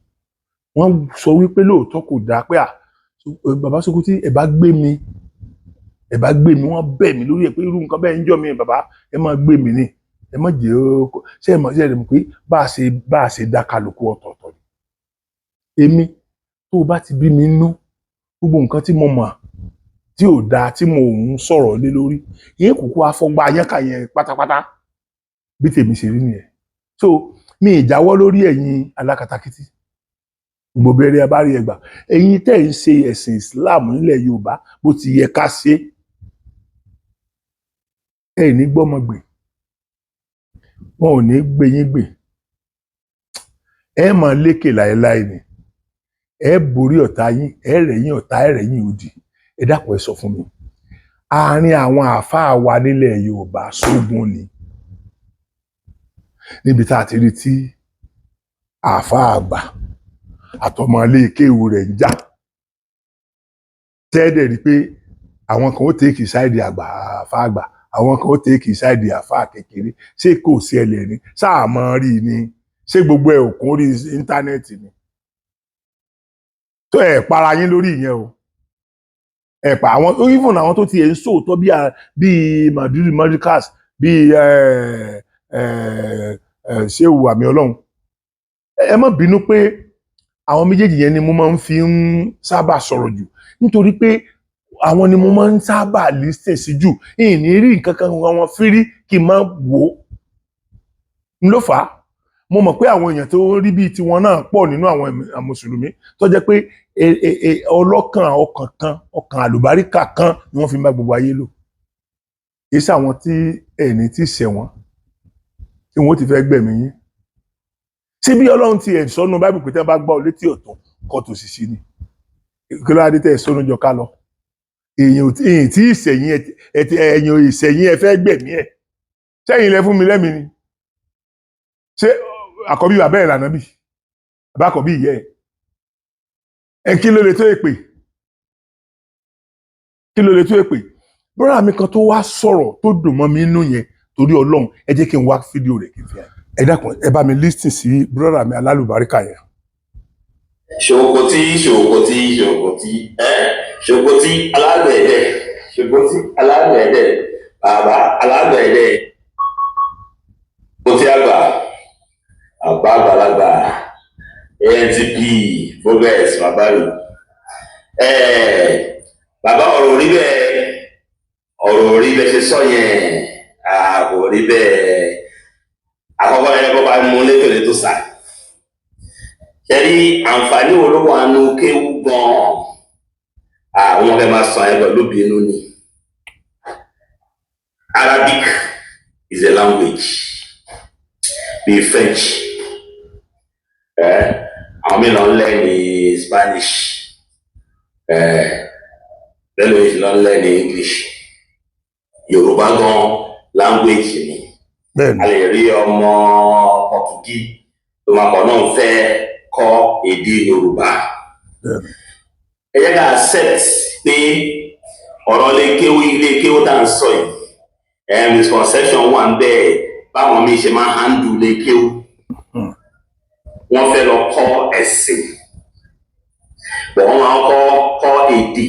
wọ́n sọ wípé lóòótọ́ kò dáa, pé, ah, bàbá Sókútí, ẹ bá gbé mi, ẹ bá gbé mi. Wọ́n bẹ̀ mí lórí ẹ̀ pé irú nǹkan bẹ́ẹ̀ ń jọ mi. Bàbá, ẹ má gbé mi ní, ẹ má jẹ́ ó ṣe é mọ̀, ṣe é mọ̀ pé bá a ṣe dá kálukú ọ̀tọ̀ọ̀tọ̀ ni. Èmi, tó o bá ti bí mi nú, gbogbo nǹkan tí mo mọ̀ tí ò dáa tí mo ń sọ̀rọ̀ lé lórí yín, kúkú afọgbá ayẹ́kà yẹn pátápátá. Bí tèmi ṣe rí nìyẹn. So mi ì jáwọ́ lórí ẹ̀yin alákatakítí, gbogbo bẹ̀rẹ̀ abárí ẹgbà, ẹ̀yin tẹ́ ń ṣe ẹ̀sìn Islam nílẹ̀ Yorùbá bó ti yẹ ká ṣe, ẹ ní gbọ́mọgbè, wọn ò ní gbé yín gbè, ẹ máa lékè láéláé ni. Ẹ borí ọ̀tá yín, ẹ rẹ̀yìn ọ̀tá, ẹ rẹ̀yìn òdì. Ẹ dákun, ẹ sọ fún mi, àárín àwọn àáfàá wa nílẹ̀ Yorùbá sógun ni, níbi tá a ti rí tí àáfàá àgbà àtọmọ ilé kéwù rẹ̀ ń jà, tẹ́ẹ̀dẹ̀ rí pé àwọn kan ó take side àgbà, àáfàá àgbà, àwọn kan ó take side àáfàá kékeré. Ṣé kò sí ẹlẹ́ ni sáà mọ́ rí ni? Ṣé gbogbo ẹ̀ òkun orí íńtánẹ́ẹ̀tì ni? Tó ẹ̀ para yín lórí ìyẹn o. Ẹ̀ pa àwọn, even àwọn tó ti ẹ̀ ń sòótọ́ bíi Maduri Morikas, bíi Ṣéwù Àmì Ọlọ́run. Ẹ má bínú pé àwọn méjèèjì yẹn ni mo máa ń fi ń sábà sọ̀rọ̀ jù, nítorí pé àwọn ni mo máa ń sábà listen sí jù. Ìní rí nǹkan kan wọn fírí kí n má wò ó n ló fà á. Mo mọ̀ pé àwọn èèyàn tó rí bíi tiwọn náà pọ̀ nínú àwọn mùsùlùmí tó jẹ́ pé ọlọ́kàn ọkàn kan, ọkàn àlùbáríkà kan ni wọ́n fi ń bá gbogbo ayé lò. Kì í ṣàwọn tí ẹni tí ṣẹ̀ wọ́n tí wọ́n ti fẹ́ gbẹ̀mí yín. Ṣé bí Ọlọ́run ti ẹ̀ sọ́nu Báíbù pé tẹ́ bá gbọ́ ọ létí ọ̀tún, kọ́ tó sì sí ni? Kí ló dé tẹ́ ẹ̀ sọ́nu jọ ká lọ? Èèyàn ò tí èèyàn tí ìṣẹ̀yìn ẹ ti ẹ̀yìn ìṣẹ̀yìn, ẹ fẹ́ gbẹ̀mí ẹ̀. Sẹ́yìn lẹ fún mi lẹ́mìí ni? Ṣé àkọ́bí bàbá ẹ̀ lànà bì bàbá, àkọ́bí ìyá ẹ̀ ẹ? Kí ló lè tó èpè? Kí ló lè tó èpè? Bọ́dà mi kan tó wá sọ̀rọ̀ tó dùn mọ́ mi inú yẹn. Torí Ọlọ́run, ẹ jẹ́ kí n wá fídíò rẹ̀ kí n fi hàn. Ẹ dákun, ẹ bá mi listen sí brother mi alálùbáríkà yẹn. Ṣòkòtì, ṣòkòtì, ṣòkòtì, ẹ ṣòkòtì alágbẹ̀dẹ, ṣòkòtì alágbẹ̀dẹ, bàbá alágbẹ̀dẹ, ṣòkòtì àgbà, àbá àgbàlagbà, ANTP progress, bàbá mi. Ẹ bàbá, ọ̀rọ̀ orí bẹ́ẹ̀, ọ̀rọ̀ orí bẹ́ẹ̀ ṣe sọ yẹn, kò rí bẹ́ẹ̀. Àkọ́kọ́ yẹn kọ́ bá mú létò létò sáà ṣẹ́rí, àǹfààní wo ló wà nù kéwú gan-an? Àwọn ọ̀fẹ́ máa sọ ẹ pẹ̀lú bínú ni. Arabic is a language bíi French, ẹ àwọn mìíràn ń lẹ́ ní Spanish, ẹ bẹ́ẹ̀ ló ń lọ lẹ́ ní English. Yorùbá gan language ni. A lè rí ọmọ Portuguese tó máa kọ̀ náà fẹ́ kọ́ èdè Yorùbá. Ẹ jẹ́ ká accept pé ọ̀rọ̀ ilé kéwú, ilé kéwú tá à ń sọ yìí, misconception wà ń bẹ́ẹ̀ báwọn míì ṣe máa ń handle ilé kéwú. Wọ́n fẹ́ lọ kọ́ ẹ̀sìn, bọ̀ wọ́n máa ń kọ́ kọ́ èdè.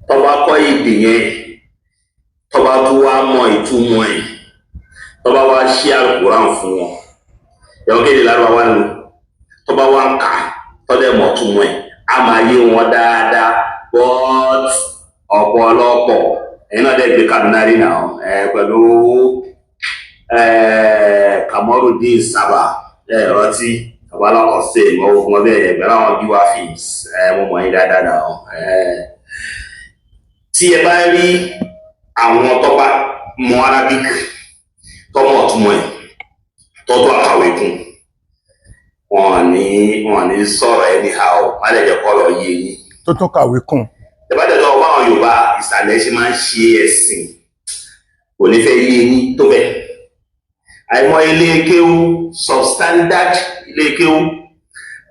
Tó bá kọ́ èdè yẹn, tó bá tún wá mọ ìtumọ̀ ẹ̀, tó bá wá ṣí Àlùkùránì fún wọn, yọ kéde lárúbáwá lò, tó bá wá ń kà, tó dẹ̀ mọ̀ túmọ̀ ẹ̀, á máa yé wọn dáadáa. But ọ̀pọ̀lọpọ̀, ẹ̀yin náà dẹ̀ gbé Kaduna rí náà ẹ̀ pẹ̀lú Kamorudeen Sábà, ẹ̀ rántí babalọ́kọ̀ ṣe ìmọ̀ ogun ọbẹ̀ yẹn pẹ̀lú àwọn Giwa Films. Ẹ̀ mo mọ̀ yín dáadáa náà. Ẹ̀ tí ẹ bá rí àwọn tó bá mọ Arabic, tó mọ̀ túmọ̀ ẹ̀, tó tó àkàwé kún, wọn ní sọ̀rọ̀ anyhow, má lè jẹ́ kọ́ lọ yé yín. Tó tún kàwé kún. Tẹ́bàtẹ́ tó báwọn Yorùbá ìsàlẹ̀ ṣe máa ń ṣe ẹ̀sìn, kò ní fẹ́ yé yín tó bẹ́ẹ̀. Àìmọ̀ ilé kéwú, substandard ilé kéwú,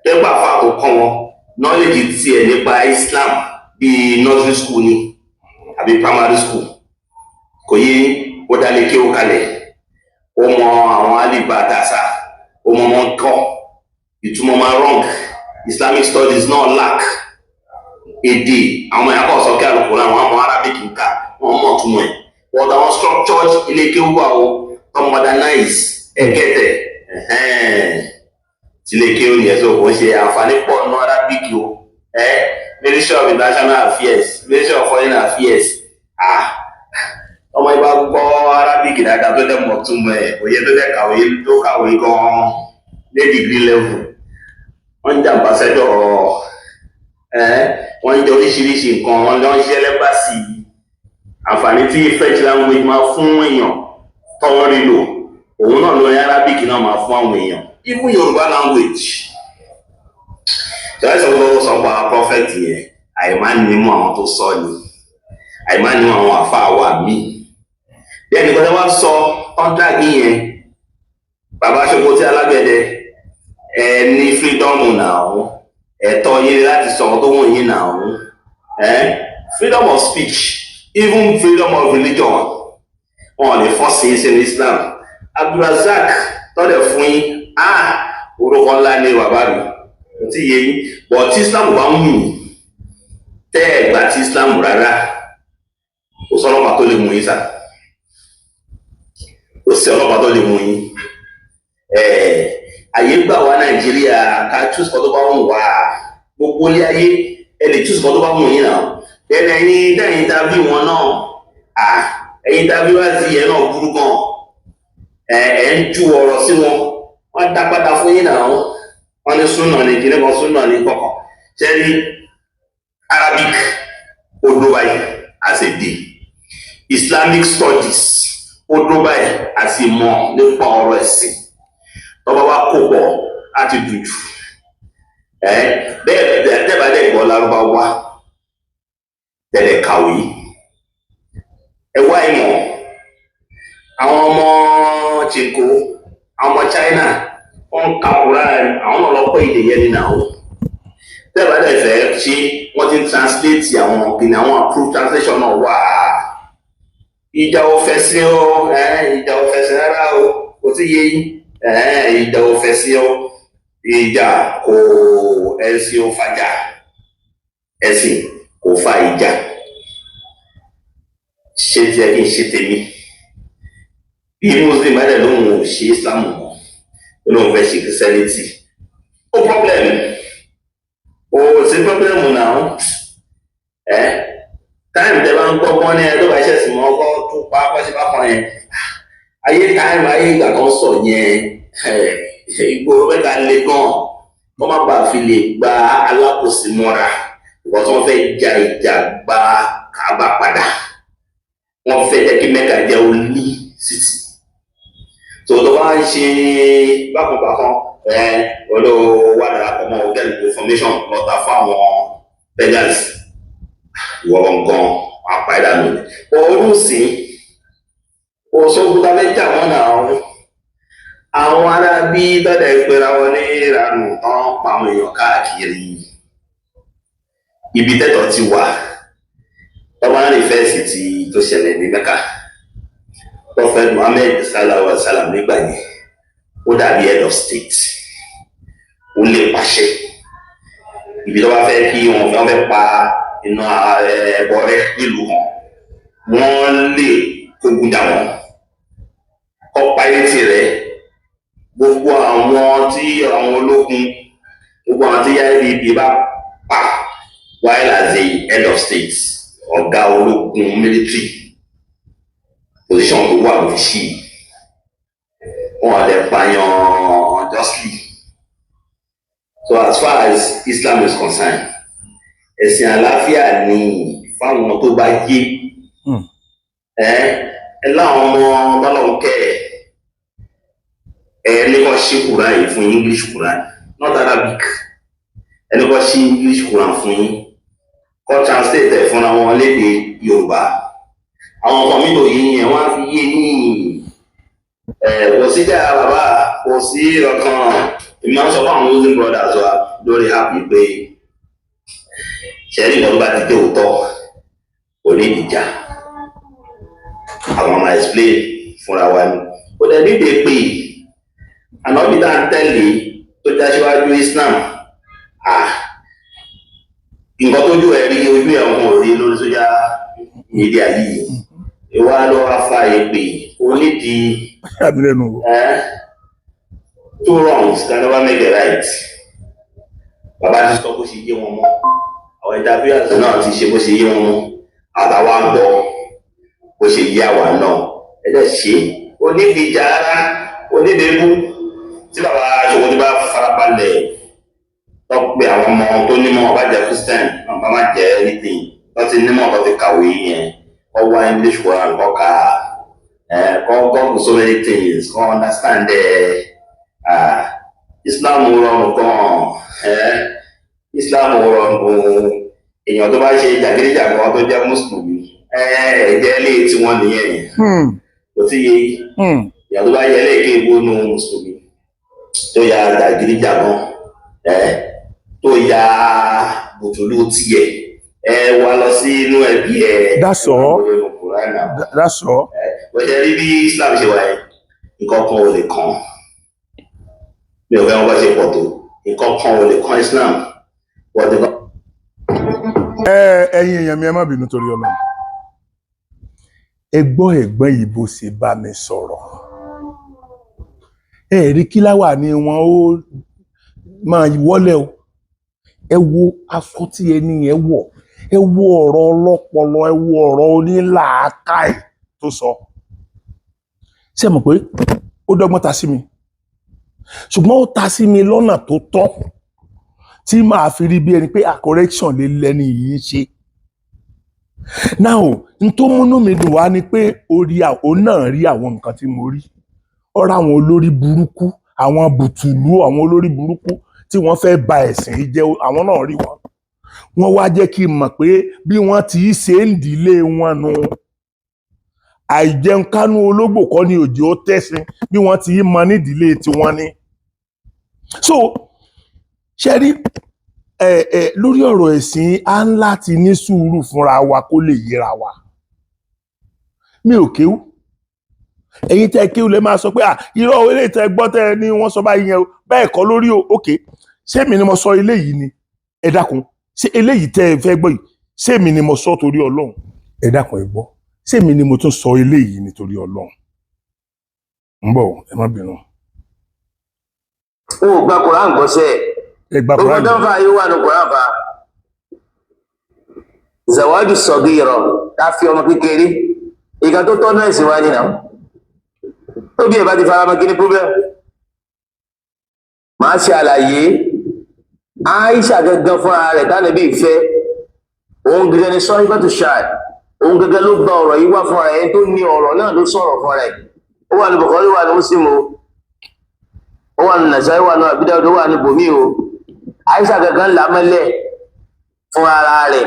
tẹ́gbà fà tó kọ́ wọn, knowledge tiẹ̀ nípa Islam bíi nursery school ni àbí primary school, kò yé yín. Ó dá lé kéwú kalẹ̀, ó mọ àwọn alìbá tàṣà, ó mọ wọn kọ́, ìtumọ̀ máa wrong. Islamic studies náà lack èdè. Àwọn ẹ̀yà kọ̀ sọ kí àlùkò náà, àwọn ọmọ Arabic ń kà, wọ́n mọ̀ túmọ̀ ẹ̀, but àwọn structured ilé kéwú wà o, tó modernize ẹ̀kẹ́tẹ̀ tí ilé kéwú yẹn. So kò ń ṣe àǹfààní pọ̀ nínú Arabic o. Ministry of International Affairs, Ministry of Foreign Affairs, ọmọ ibà gbọ́ Arabic dáadáa, tó dẹ̀ mọ̀ túmọ̀ ẹ̀, òye tó dẹ̀ kàwé, tó kàwé gan-an ní degree level, wọ́n ń jẹ́ ambassador, wọ́n ń jẹ oríṣiríṣi nǹkan, wọ́n lọ ń ṣiṣẹ́ l'embassy. Àǹfààní tí French language máa fún èèyàn tó ń rí lò, òun náà lórí Arabic náà máa fún àwọn èèyàn, even Yorùbá language. Ṣọlá sọ pé ó sọ pa prophet yẹn, àìmá nímú àwọn tó sọ ni, àìmá nímú àwọn àfáà wa míì bí ẹnìkan tó wá sọ contract yẹn. Bàbá Ṣòkòtì alágbẹ̀dẹ, ẹ ní freedom náà, ẹ̀tọ́ yín láti sọ tó wù yín náà, ẹ freedom of speech, even freedom of religion. Wọn ò lè force yín sínú Islam. Abdulrasaq tọ́lẹ̀ fún yín, orúkọ ńlá ni bàbá mi, kò tí yé yín. But tí Islam bá ń wù yín, tẹ́ ẹ̀ gbà tí Islam rárá, kò sọ́lọ́pàá tó lè mú yín sá, kò sí ọlọ́pàá tó lè mú yín. Àyè gbà wá Nàìjíríà ká choose kan tó bá wù wá. Gbogbo ilé ayé, ẹ lè choose kan tó bá wù yín náà. Ẹni ẹ̀yin dẹ́yìn interview wọn náà, ẹ̀yin interview wá sí ẹ̀ náà burú gan. Ẹ ẹ̀ ń ju ọ̀rọ̀ sí wọn, wọ́n dá padà fún yín náà. Wọ́n ní súnà ní kíní kan, súnà ní kọ̀ọ̀kan. Ṣẹ́rí Arabic ó dó báyìí as a day, Islamic studies ó dó báyìí àti ìmọ̀ nípa ọ̀rọ̀ ẹ̀sìn, tọ́ba wa kó pọ̀ láti dùn jù. Ẹ bẹ́ẹ̀ tẹ́bà dẹ̀ gbọ́ Lárúbáwá, tẹ̀lé kàwé, ẹ wá ìmọ̀. Àwọn ọmọ Chinko, àwọn ọmọ China, wọ́n ń ka Quran, àwọn náà lọ kọ́ èdè yẹn ní náà. Tẹ́bà dẹ̀ fẹ́ ṣe, wọ́n ti ń translate àwọn kìnìún, àwọn approved translation náà wà. Ìjà ò fẹ̀sìn o, ìjà ò fẹ̀sìn rárá o, kò tí yé yín. Ìjà ò fẹ̀sìn o, ìjà kò, ẹ̀sìn ò fàjà, ẹ̀sìn kò fa ìjà. Ṣé tiẹ̀ kí n ṣe tèmi? Bí Muslim bá dẹ̀ lóun ò ṣe Islam mọ́, ó lóun fẹ́ ṣe Christianity, ó problem, ó sí problem náà. Ẹ time tẹ bá ń gbọ́ pọ́n ní ẹ tó bá ṣẹ̀sìn mọ́ ọkọ́ tó pa kọ́ṣe bá kan yẹn, ayé time, ayé ìgbà kan sọ yẹn, ìgboro mẹ́ta le gan, wọ́n má bàa fi lè gba alákòóso mọ́ra. Ìwọ́n tí wọ́n fẹ́ ja ìjà gba Kaaba padà, wọ́n fẹ́ jẹ́ kí Mẹ́kà jẹ́ holy city. Tó tó bá ń ṣe bákanbákan, ẹ olówó wà darapọ̀ mọ́ hotel information lọ́ta fún àwọn pagans, ìwọ gangan apá ìdánù ni ọdún sí òṣogbo tá fẹ́ jà wọ́n náà. Àwọn ará bí tọ́lẹ̀ pera wọn ní ìranù tán, pa àwọn èèyàn káàkiri ibi tẹ́tọ̀ ti wà. Tọ́ bá ń rí fẹ́ẹ̀sì tí tó ṣẹlẹ̀ ní Mẹ́kà, Prophet Muhammad sallallahu alaihi wa sallam nígbà yẹn, ó dàbí head of state, ó lè pàṣẹ ibi tó bá fẹ́ kí wọn fẹ́ pa iná ẹbọ rẹ nílùú kan, wọ́n lè kógun jà wọ́n, kọ́ pa etí rẹ̀. Gbogbo àwọn tí àwọn ológun, gbogbo àwọn tí IBB bá pa while as a head of state, ọ̀gá ológun, military position tó wà ló fi ṣí, wọn ò lè pààyàn unjustly. So as far as Islam is concerned, ẹ̀sìn àlàáfíà ni fáwọn tó bá yé ẹ. Ẹ láwọn ọmọ bọ́lọ̀ kẹ́ ẹ, ẹ ní kọ́ ṣí Quran yìí fún English Quran, not Arabic. Ẹ ní kọ́ ṣí English Quran fún yín, kọ́ translate ẹ̀ fúnra wọn lédè Yorùbá. Àwọn ọmọ mi tó yí yẹn, wọ́n á fi yé yín. Ẹ kò síjà bàbá, kò sí ọkàn. Èmi máa ń sọ fún àwọn Muslim brothers wa lórí app yìí pé ṣẹ́rí nǹkan tó bá ti dé òótọ́, kò ní ìjà. Àwọn máa explain fúnra wa ni kò dẹ̀ nídìí pé ànábì tá à ń tẹ̀lé tó já síwájú Islam, ah, nǹkan tójú ẹ̀ rí, ojú ẹ̀ wọn ò rí lórí social media yìí. Ìwà ló wá fa èpè onídìí. Àmì lẹ́nu o. Two wrongs can never make a right. Bàbá ti sọ bó ṣe yé wọn mọ́, àwọn interviewers náà ti ṣe bó ṣe yé wọn mọ́, àtàwọn àgbọ̀ bó ṣe yé àwa náà. Ẹ dẹ̀ ṣe onídìíjà rárá, onídìíbú. Tí bàbá Ṣòkòtò bá farabalẹ̀ tó pe àwọn ọmọ tó nímọ̀, ọba jẹ́ Christian, ọba má jẹ́ anything, tó ti nímọ̀, tó ti kàwé yẹn, kọ́ wá English Quran, kọ́ ka ẹ̀, kọ́ google so many things, kọ́ understand ẹ̀. Ah, Islam rọrùn gan ẹ̀, Islam rọrùn. Èèyàn tó bá ṣe jàgídíjàgan tó jẹ́ mùsùlùmí, ẹ̀jẹ̀ lé tiwọn nìyẹn. Kò tí yé. Èèyàn tó bá yẹ lẹ́ẹ̀kẹ́ ìbónú mùsùlùmí tó ya jàgídíjàgan, ẹ̀ tó ya bùtùlù tiẹ̀, ẹ wá lọ sí inú ẹbí ẹ. That's all. That's all. Bó ṣe rí bí Islam ṣe wà yẹn, nǹkan kan ò lè kàn. Mi ò fẹ́ wọn bá ṣe pọ̀ tó, nǹkan kan ò lè kàn Islam wọ́n ti kọ́. Ẹ ẹ̀yin èèyàn mi, ẹ má bínú torí Ọlọ́run. Ẹ gbọ́ ẹ̀gbọ́n yìí bó ṣe bá mi sọ̀rọ̀. Ẹ rí kí láwà ni wọn ó máa wọlé o. Ẹ wo aṣọ tí ẹni yẹn wọ̀, ẹ wo ọ̀rọ̀ ọlọ́pọlọ, ẹ wo ọ̀rọ̀ onílàákàì tó sọ. Ṣé ẹ mọ̀ pé ó dọ́gbọ́n ta sí mi? Ṣùgbọ́n ó ta sí mi lọ́nà tó tọ́ tí màá fi rí bí ẹni pé a correction lè lẹ́ni yìí ń ṣe. Now, n tó múnú mi dùn wá ni pé orí òun náà rí àwọn nǹkan tí mo rí. Ọ̀rọ̀ àwọn olórí burúkú, àwọn bùtùlù, àwọn olórí burúkú tí wọ́n fẹ́ ba ẹ̀sìn yìí jẹ́, àwọn náà rí wọn. Wọ́n wá jẹ́ kí n mọ̀ pé bí wọ́n ti ṣe ń dílé wọn nu. Àìjẹun kánú ológbò kọ́ ni òjò ó tẹ̀sìn bí wọ́n ti mọ nídìílé tiwọn ni. So ṣe rí ẹ ẹ lórí ọ̀rọ̀ ẹ̀sìn, á ń láti ní sùúrù fúnra wa kó lè yéra wa. Mi ò kéwú. Ẹ̀yin tẹ́ kéwú lè máa sọ pé, "Ah, irọ́, eléyìí tẹ́ gbọ́ tẹ́ ni wọ́n sọ báyìí yẹn o, bẹ́ẹ̀ kọ́ lórí o." Ok, ṣé èmi ni mo sọ eléyìí ni? Ẹ dákun, ṣé eléyìí tẹ́ ẹ fẹ́ gbọ́ yìí, ṣé èmi ni mo sọ torí Ọlọ́run? Ẹ dákun, ẹ gbọ́, ṣé èmi ni mo tún sọ eléyìí nítorí Ọlọ́run? Ń bọ̀, ẹ má bínú. N ò gba Quran gbọ́ sẹ́ẹ̀. Ẹ gba Gbogbo Quran tó ń gbọ́. fa yóò wà ní Quran fa. Zawaju sọ̀gìrọ̀ ká fi ọmọ kékeré. Ìkan tó tọ́ náà ẹ̀sìn wa ni náà. Tóbi ẹ̀ bá ti fara mọ́, kí ni problem? Màá ṣe àlàyé. Aisha gangan fúnra rẹ̀ tánàbí ìfẹ́. Òun gẹ́gẹ́ ni Sọ́híbàtú Ṣáà. Òun gẹ́gẹ́ ló gba ọ̀rọ̀ yìí wá fúnra rẹ̀. Ẹni tó ní ọ̀rọ̀ náà ló sọ̀rọ̀ fúnra rẹ̀. Ó wà ní Bukhari, wà ní Muslim o. Ó wà ní Nasai, wà ní Abi Dawud, ó wà ní Bòmí o. Aisha gangan làmọ́lẹ̀ fún ara rẹ̀.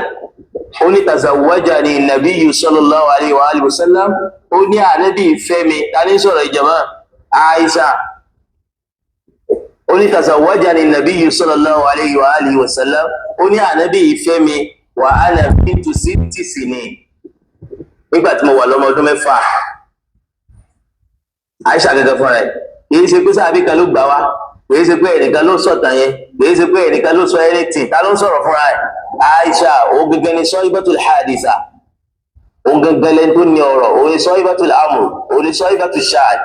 Ó ní tazawwaja ni nabiyyu sallallahu alayhi wa alihi wa sallam. Ó ní ànábì fẹ́ mi. Ta ní sọ̀rọ̀ ìjàmá? Aisha. Ó ní tazawwaja ni nabiyyu sallallahu alayhi wa alihi wa sallam. Ó ní ànábì fẹ́ mi wa ana bintu sitti sinin. Nígbà tí mo wà lọ́mọ ọdún 6. Aisha gangan fúnra rẹ̀. Kìí ṣe pé sábì kan ló gbà wá, kìí ṣe pé ẹnìkan ló sọ̀tàn yẹn, kìí ṣe pé ẹnìkan ló sọ anything. Ta ló ń sọ̀rọ̀ fúnra rẹ̀? Aisha. Òun gangan ni sahibatul hadisa, òun gangan lẹni tó ní ọ̀rọ̀, òun ni sahibatul amr, òun ni sahibatul sha'n.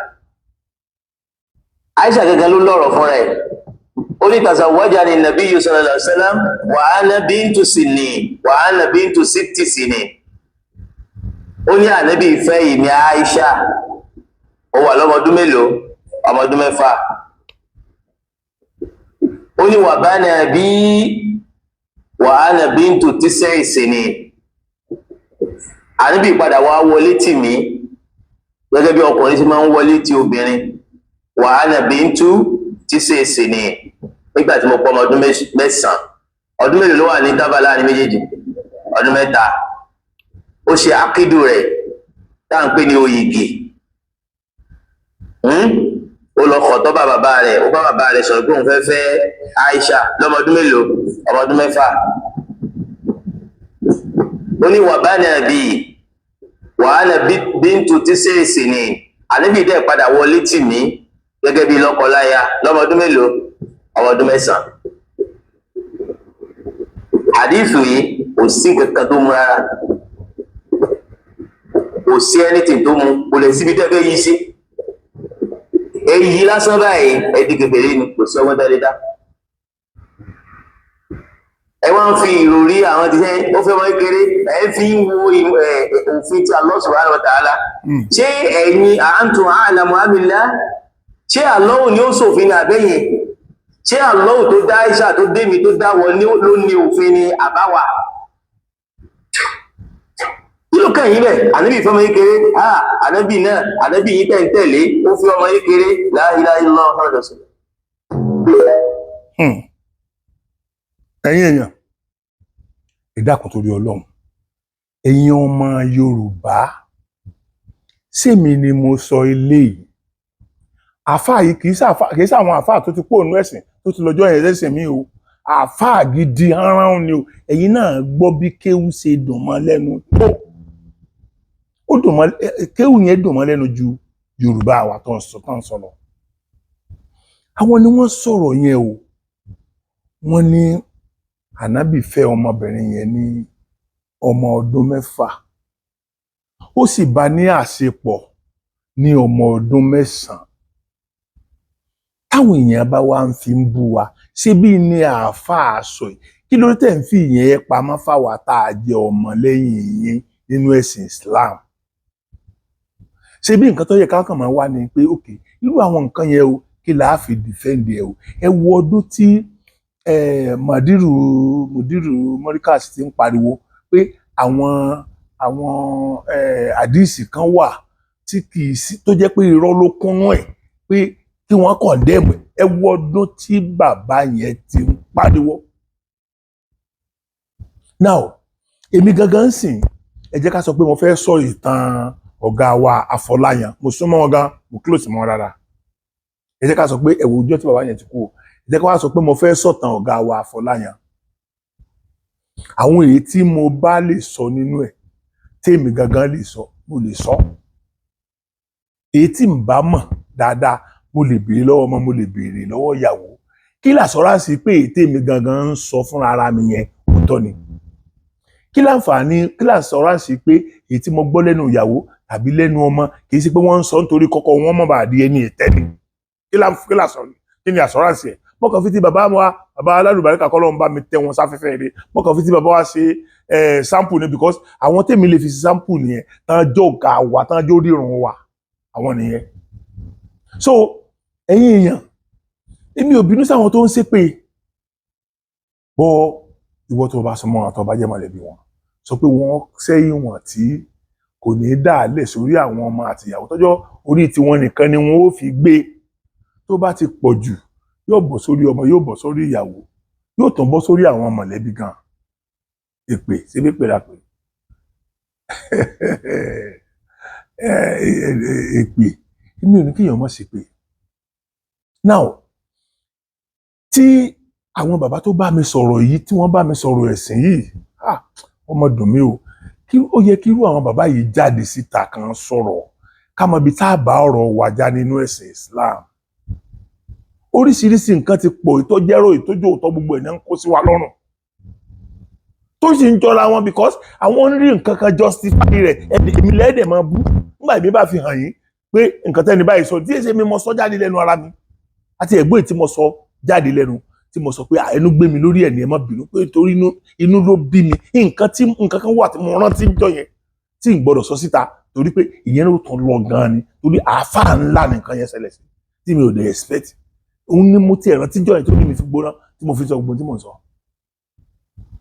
Aisha gangan ló lọ́rọ̀ fúnra rẹ̀. Ó ní tazawwajani nabiyyu sallallahu alaihi wasallam wa ana bintu sinni wa ana bintu sitti sinin. Ó ní ànábì fẹ́ ìmí Aisha, ó wà lọ́mọ ọdún mélòó? Ọmọ ọdún 6. Ó ní wà bá náà bí wà á nà bí n tò tíṣẹ́ ìsìnì. Ànábì padà wá wọlé tì mí gẹ́gẹ́ bí ọkùnrin ṣe máa ń wọlé tì obìnrin, wà á nà bí n tú tíṣẹ́ ìsìnì, nígbà tí mo pọ́ ọmọ ọdún 9. Ọdún mélòó ló wà ní tábà láàrin méjèèjì? Ọdún 3. Ó ṣe ákídù rẹ̀ tá à ń pè ní oyìgì. Ó lọ kọ̀ tó bá bàbá rẹ̀, ó bá bàbá rẹ̀ sọ̀rọ̀ pé òun fẹ́ fẹ́ Aisha lọ́mọ ọdún mélòó? Ọmọ ọdún 6. Ó ní wà bá náà bí wàhálà bíntù tíṣèèsì ni. Ànábì dẹ̀ padà wọlé tì mí gẹ́gẹ́ bí lọ́kọláya lọ́mọ ọdún mélòó? Ọmọ ọdún 9. Àdìsù yìí, kò sí kankan tó mú rárá, kò sí anything tó mú, kò lè síbi tẹ́fẹ́ yí sí. Èyí lásán báyìí, ẹdí kékeré ni, kò sí ọgbọ́n tẹ́lẹ̀ dá. Ẹ wá ń fi ìròrí àwọn ti sẹ́ ó fẹ́ wọ́n kéré, ẹ fi ń wo òfin tí Allah subhanahu wa ta'ala. Ṣé ẹ̀yin antum a'lamu amillah? Ṣé Allah ni ó ṣòfin ní àbẹ́yìn? Ṣé Allah tó dá Aisha, tó dé mi, tó dá wọn ló ní òfin ni àbáwá? Kí ló kàn yín bẹ́ẹ̀? Ànábì fẹ́ ọmọ yín kéré. Ah, ànábì náà, ànábì yín tẹ̀ ń tẹ̀lé, ó fi ọmọ yín kéré. La ilaha illallah Muhammadur rasulullah. Ẹ̀yin èèyàn, ẹ dákun torí Ọlọ́run, ẹ̀yin ọmọ Yorùbá, sèmi ni mo sọ eléyìí? Àáfàá yìí kì í ṣàwọn àáfàá tó ti kó ònú ẹ̀sìn, tó ti lọ́jọ́ yẹn lẹ́sìn mi o. Àáfàá gidi aràn ni o. Ẹ̀yin náà gbọ́ bí kéwú ṣe dùn mọ́ lẹ́nu tó. Ó dùn mọ́ kéwú yẹn, dùn mọ́ lẹ́nu ju Yorùbá àwa tó ń sọ lọ. Àwọn ni wọ́n sọ̀rọ̀ yẹn o. Wọ́n ní ànábì fẹ́ ọmọbìnrin yẹn ní ọmọ ọdún 6, ó sì bá ní àṣepọ̀ ní ọmọ ọdún 9. Táwọn èèyàn bá wá ń fi ń bú wa, ṣé bí ní àáfàá sọ yìí, kí ló tẹ̀ ń fi ìyẹn pamọ́ fáwa tá a jẹ́ ọmọ lẹ́yìn yín nínú ẹ̀sìn Islam? Ṣé bí nǹkan tó yẹ ká kàn máa wá ni pé, ok, irú àwọn nǹkan yẹn o, kí là á fi defend ẹ o? Ẹ wo ọdún tí mùdírù Mọ́ríkàs ti ń pariwo pé àwọn àdíìsì kan wà tí kì í sí, tó jẹ́ pé irọ́ ló kúnnú ẹ̀, pé kí wọ́n condemn ẹ̀. Ẹ wo ọdún tí bàbá yẹn ti ń pariwo. Now, èmi gangan sìn, ẹ jẹ́ ká sọ pé mo fẹ́ sọ ìtàn ọ̀gá wa Afọláyan. Mo súnmọ́ wọn gan, mo close mọ́ wọn rárá. Ẹ jẹ́ ká sọ pé, ẹ wo ọjọ́ tí bàbá yẹn ti kú o, ẹ jẹ́ ká wá sọ pé mo fẹ́ sọ̀tàn ọ̀gá wa Afọláyan. Àwọn èyí tí mo bá lè sọ nínú ẹ̀, tèmi gangan lè sọ, mo lè sọ. Èyí tí n bá mọ̀ dáadáa, mo lè béèrè lọ́wọ́ ọmọ, mo lè béèrè lọ́wọ́ ìyàwó. Kí l'assurance pé èyí tèmi gangan ń sọ fúnra ara mi yẹn, òótọ́ ni? Kí láǹfààní, kí l'assurance pé èyí tí mo gbọ́ lẹ́nu ìyàwó tàbí lẹ́nu ọmọ, kì í ṣe pé wọ́n ń sọ nítorí kọ́kọ́ wọn mọ̀ bá di ẹni ìtẹ́ ni? Kí ni assurance ẹ̀? Mo kàn fi ti bàbá wa, bàbá alálùbáríkà, kọ́ ló ń bá mi tẹ wọn sáfẹ́fẹ́ rẹ̀, mo kàn fi ti bàbá wa ṣe sample ni, because àwọn tèmi lè fi ṣe sample nìyẹn, tán jọ ga wa, tán jọ rírun wa, àwọn nìyẹn. So ẹ̀yin èèyàn, èmi ò bínú sáwọn tó ń ṣépè bọ́. Ìwọ tó bá sọ mọ́ àwọn tó bá jẹ́ mọ̀lẹ́bí wọn, sọ pé wọ́n sẹ́yìn wọn tí kò ní í dà lẹ̀ sórí àwọn ọmọ àtìyàwó, tọ́jọ́ orí tiwọn nìkan ni wọ́n ó fi gbé. Tó bá ti pọ̀ jù, yóò bọ̀ sórí ọmọ, yóò bọ̀ sórí ìyàwó, yóò tún bọ́ sórí àwọn mọ̀lẹ́bí gan. Èpè síbí pèrapè, èpè, èmi ò ní kéèyàn má ṣépè. Now, tí àwọn bàbá tó bá mi sọ̀rọ̀ yìí, tí wọ́n bá mi sọ̀rọ̀ ẹ̀sìn yìí, ah, ọmọ dùn mí o. Kí ó yẹ kí irú àwọn bàbá yìí jáde síta kan sọ̀rọ̀, ká mọ ibi tá a bá ọ̀rọ̀ wa já nínú ẹ̀sìn Islam. Oríṣiríṣi nǹkan ti pọ̀, ìtọ́jẹ́rò, ìtọ́jú òótọ́, gbogbo ẹ̀ náà ń kó sí wa lọ́rùn tó sì ń jọra wọn, because àwọn ń rí nǹkan kan justify rẹ̀. Ẹni èmi lẹ́ẹ̀dẹ̀ máa bú nígbà èmi bá fi hàn yín pé nǹkan tẹ́ni báyìí sọ díẹ̀, ṣe mi mo sọ jáde lẹ́nu ara mi àti ẹ̀gbọ́n tí mo sọ jáde lẹ́nu, tí mo sọ pé ẹnu gbé mi lórí ẹ̀ ní, ẹ má bínú pé torí inú ló bí mi. Nǹkan tí nǹkan kan wà tí mo rántí ń jọ yẹn tí n gbọ́dọ̀ sọ síta, torí pé ìyẹn ló tán lọ gan ni, torí àáfàá ńlá nìkan yẹn ṣẹlẹ̀ sí tí mi ò dẹ̀ expect. Òun ni mo ti rántí jọ yẹn tó ní mi fi gbóná tí mo fi sọ gbogbo tí mo sọ.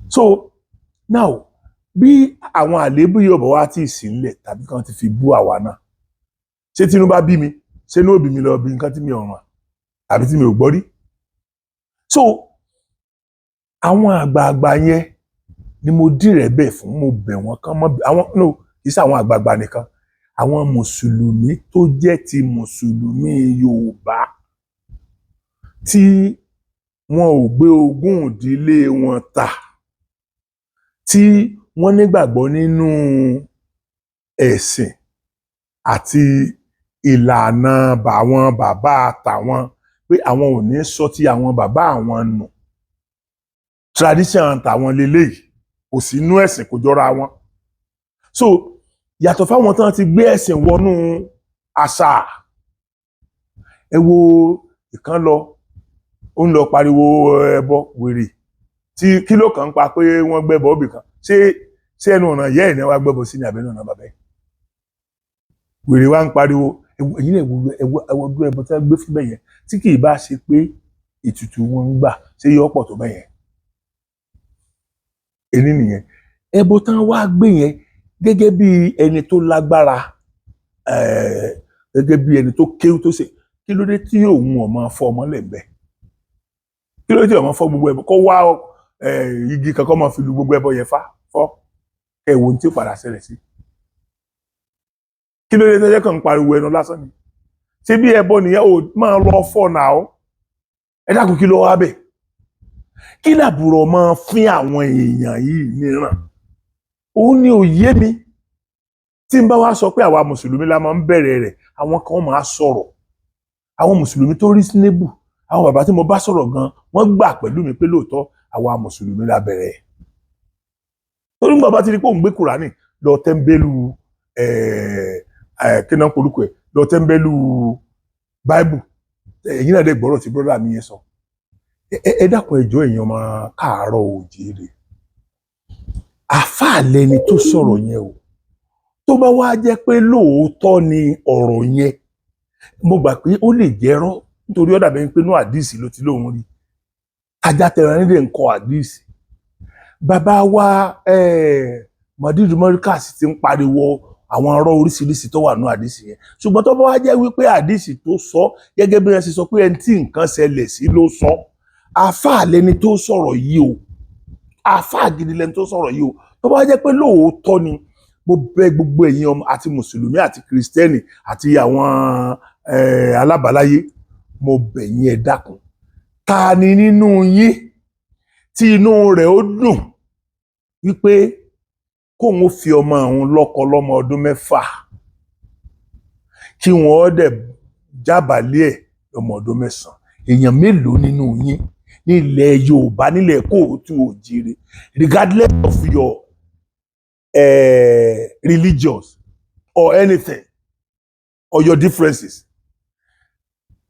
So now, bí àwọn àléébù yóò bọ̀ wá tí ì sí ńlẹ̀ tàbí kan ti fi bú àwa náà, ṣé tinú bá bí mi, ṣé inú òbí mi lọ bí nǹkan tí mi ò ràn tàbí tí mi ò gbọ́ rí? So àwọn àgbààgbà yẹn ni mo dìrẹ̀ bẹ̀ fún, mo bẹ̀ wọ́n kán mọ́ àwọn. No, kì í ṣe àwọn àgbààgbà nìkan, àwọn mùsùlùmí tó jẹ́ ti mùsùlùmí Yorùbá tí wọn ò gbé ogún ìdílé wọn tà, tí wọ́n nígbàgbọ́ nínú ẹ̀sìn àti ìlànà bàwọn bàbá tàwọn, pé àwọn ò ní sọ ti àwọn bàbá àwọn nù, tradition tàwọn leléyìí, kò sí inú ẹ̀sìn, kò jọra wọn. So yàtọ̀ fáwọn tán ti gbé ẹ̀sìn wọnú àṣà. Ẹ wo ìkan lọ, ó ń lọ pariwo ẹbọ wèrè tí kí ló kàn ń pa pé wọ́n gbẹ́bọ òbí kan. Ṣé ẹnu ọ̀nà ìyá ẹ̀ ní wàá gbẹ́bọ sí ní àbẹ́nu ọ̀nà bàbá ẹ̀? Wèrè wa ń pariwo. Ẹ̀yin náà, ẹwọ dúró, ẹbọ tí wọ́n gbé fún bẹ́yẹn, tí kì í bá ṣe pé ètùtù wọn ń gbà, ṣé yọ pọ̀ tó bẹ́yẹn? Èní nìyẹn, ẹbọ tán wá gbé yẹn, gẹ́gẹ́ bí ẹni tó lágbára, gẹ́gẹ́ bí ẹni tó kéwú tó ṣe, kí ló dé tí òun ò máa fọ́ ọmọ lẹ́gbẹ̀ẹ́? Kí ló dé tí òun máa fọ́ gbogbo ẹbọ? Kó wá igi kankan máa fi lu gbogbo ẹbọ yẹn fá fọ́, ẹ wo ohun tí ó padà ṣẹlẹ̀ sí. Kí ló dé tó jẹ́ kàn ń pariwo ẹnu lásán ni? Ṣé bí ẹbọ nìyẹn ò máa lọ fọ́ náà? Ó ẹ dákun, kí ló wá bẹ̀? Kí làbúrò máa fín àwọn èèyàn yìí níran? Òun ni ò yé mi. Tí n bá wá sọ pé àwa mùsùlùmí la máa ń bẹ̀rẹ̀ rẹ̀, àwọn kan máa sọ̀rọ̀. Àwọn mùsùlùmí tó reasonable, àwọn bàbá tí mo bá sọ̀rọ̀ gan, wọ́n gbà pẹ̀lú mi pé lóòótọ́ àwa mùsùlùmí la bẹ̀rẹ̀ ẹ̀. Torí bàbá ti rí pé òun gbé Kùránì lọ tẹ́ńbẹ́lú, kí náà polúkọ ẹ̀, lọ tẹ́ńbẹ́lú Báíbù. Ẹ̀yin náà dẹ̀ gbọ́rọ̀ tí brọ́dà mi yẹn sọ. Ẹ dákun, ẹ jọ̀ọ́, èèyàn máa káàárọ̀ òjìire, àáfàá lẹni tó sọ̀rọ̀ yẹn o. Tó bá wá jẹ́ pé lóòótọ́ ni ọ̀rọ̀ yẹn, mo gbà pé ó lè jẹ́rọ́, nítorí ó dàbí ẹni pé inú àdìsí ló ti lóun rí ajá tẹran nílé nǹkan àdìsí. Bàbá wa Mọ̀dídù Mọ́ríkàsì ti ń pariwo àwọn ọ̀rọ̀ oríṣiríṣi tó wà nínú àdìsí yẹn. Ṣùgbọ́n tó bá wá jẹ́ wípé àdìsí tó sọ, gẹ́gẹ́ bí wọ́n ṣe sọ pé ẹni tí nǹkan ṣẹlẹ̀ sí ló sọ, àáfàá lẹni tó sọ̀rọ̀ yìí o, àáfàá gidi lẹni tó sọ̀rọ̀ yìí o. Tó bá jẹ́ pé lóòótọ́ ni, mo bẹ̀ gbogbo ẹ̀yin ọmọ àti mùsùlùmí àti kìrìsìtẹ́nì àti àwọn alábàáláyé, mo bẹ̀ yín, ẹ dákun, ta ni nínú yín tí inú rẹ̀ ó dùn wípé kóun ó fi ọmọ òun lọ́kọ lọ́mọ ọdún 6, Kí wọ́n dẹ̀ jábàálẹ̀ ẹ̀ lọ́mọ ọdún 9. Èèyàn mélòó nínú yín nílẹ̀ Yorùbá, nílẹ̀ kóòtù òjìrè, regardless of your religions or anything or your differences,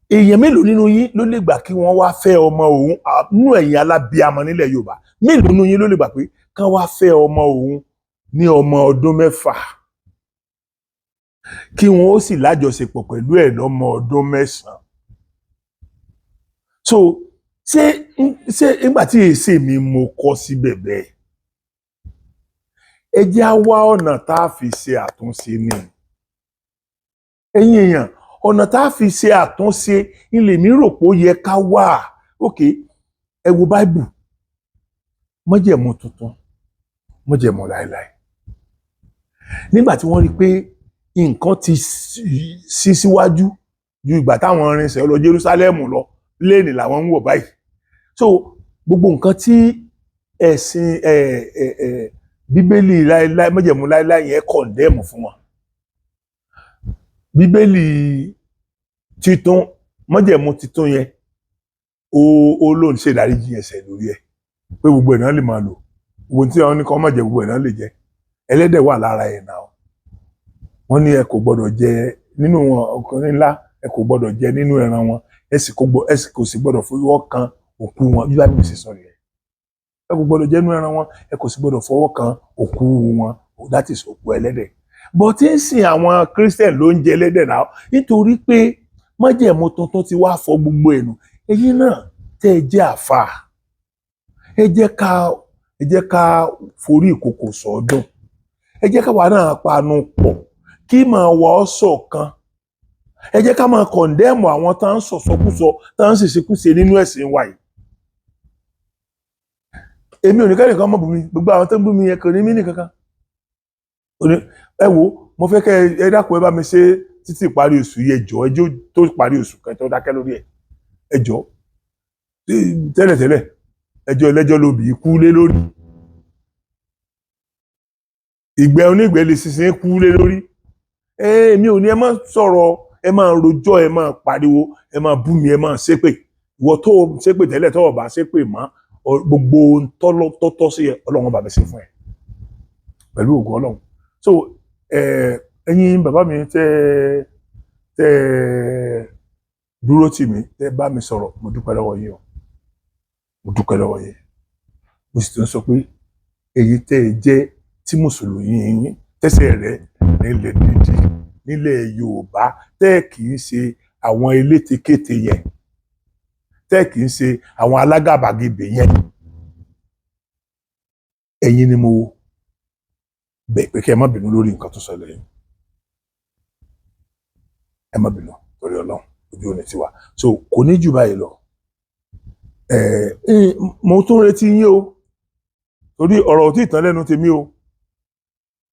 èèyàn mélòó nínú yín ló lè gbà kí wọ́n wá fẹ́ ọmọ òun? Nínú ẹ̀yin alábíamọ nílẹ̀ Yorùbá, mélòó nínú yín ló lè gbà pé kán wá fẹ́ ọmọ òun ní ọmọ ọdún 6, kí wọ́n ó sì lájọṣepọ̀ pẹ̀lú ẹ̀ lọ́mọ ọdún 9? So ṣé nígbà tí èsì mi mo kọ síbẹ̀ bẹ́ẹ̀, ẹ jẹ́ á wá ọ̀nà tá a fi ṣe àtúnṣe ni. Ẹ̀yin èèyàn, ọ̀nà tá a fi ṣe àtúnṣe ilé mi rò pé ó yẹ ká wà. Ok, ẹ wo Báíbù, Májẹ̀mú Tuntun, Májẹ̀mú Láéláé. Nígbà tí wọ́n rí i pé nǹkan ti sí síwájú ju ìgbà táwọn irinṣẹ́ lọ Jerúsálẹ́mù lọ, pléènì làwọn ń wọ̀ báyìí. So gbogbo nǹkan tí ẹ̀sìn ẹ ẹ ẹ Bíbélì láéláé, Májẹ̀mú Láéláé yẹn condemn fún wọn, Bíbélì titun, Májẹ̀mú Titun yẹn, ó lóun ṣe ìdáríjì ẹ̀ṣẹ̀ lórí ẹ̀, pé gbogbo ẹ̀ náà lè máa lò. Gbogbo tí wọ́n ní kọ́ má jẹ, gbogbo ẹ̀ náà lè jẹ. Ẹlẹ́dẹ̀ wà lára ẹ̀ náà. Wọ́n ní ẹ kò gbọ́dọ̀ jẹ nínú wọn, ọkùnrin ńlá, ẹ kò gbọ́dọ̀ jẹ nínú ẹran wọn, ẹ sì kò sì gbọ́dọ̀ fọwọ́ kan òkú wọn. Bí Báíbù ṣe sọ nìyẹn, ẹ kò gbọ́dọ̀ jẹ nínú ẹran wọn, ẹ kò sì gbọ́dọ̀ fọwọ́ kan òkú wọn, that is òkú ẹlẹ́dẹ̀. But tí ń sìn, àwọn Christian ló ń jẹ ẹlẹ́dẹ̀ náà, nítorí pé Májẹ̀mú Tuntun ti wá fọ gbogbo ẹ̀nù. Ẹ̀yin náà tẹ́ ẹ jẹ́ àfà, ẹ jẹ́ ká forí ìkòkò sọ́dún. Ẹ jẹ́ káwa náà panu pọ̀ kí máa wà ọ́ ṣọ̀kan. Ẹ jẹ́ ká máa condemn àwọn tá ń sọ̀sọ́kúsọ, tá ń ṣèṣekúṣe nínú ẹ̀sìn wa yìí. Èmi ò ní kẹ́nìkan mọ̀ bú mi. Gbogbo àwọn tó ń bú mi yẹn kò ní mí nìkankan. Ẹ wo, mo fẹ́ kẹ́ ẹ dákun, ẹ bá mi ṣe títí ìparí oṣù yìí. Ẹ jọ̀ọ́, ẹ jọ̀ọ́, tó parí oṣù kẹtọ́ dákẹ́ lórí ẹ̀. Ẹ jọ̀ọ́, tẹ́lẹ̀tẹ́lẹ̀, ẹjọ́ ẹlẹ́jọ́ ló bì í kú lé lórí, ìgbẹ́ onígbẹ́ lè ṣinṣin kú lé lórí. Èmi ò ní ẹ má sọ̀rọ̀, ẹ máa rojọ́, ẹ máa pariwo, ẹ máa bú mi, ẹ máa ṣépè. Ìwọ tó ṣépè tẹ́lẹ̀, tó o bá ṣépè mọ́, gbogbo ohun tọ́tọ́ sí ẹ, Ọlọ́run bá mi ṣe fún ẹ pẹ̀lú ògo Ọlọ́run. So ẹ̀yin bàbá mi tẹ́ dúró tì mí, tẹ́ bá mi sọ̀rọ̀, mo dúpẹ́ lọ́wọ́ yín o, mo dúpẹ́ lọ́wọ́ yín. Mo sì tún sọ pé èyí tẹ́ ẹ jẹ́ tí mùsùlùmí yín tẹ́sẹ̀ rẹ̀ nílẹ̀ dídì nílẹ̀ Yorùbá, tẹ́ ẹ kì í ṣe àwọn elétekéte yẹn, tẹ́ ẹ kì í ṣe àwọn alágàbàgebè yẹn, ẹ̀yin ni mo bẹ̀ pé kí ẹ má bínú lórí nǹkan tó ṣẹlẹ̀ yìí. Ẹ má bínú torí Ọlọ́run, ojú ò ní tiwa. So kò ní jù báyìí lọ. Ẹ ẹ mo tún retí yín o, torí ọ̀rọ̀ ò tí ì tán lẹ́nu tèmi o,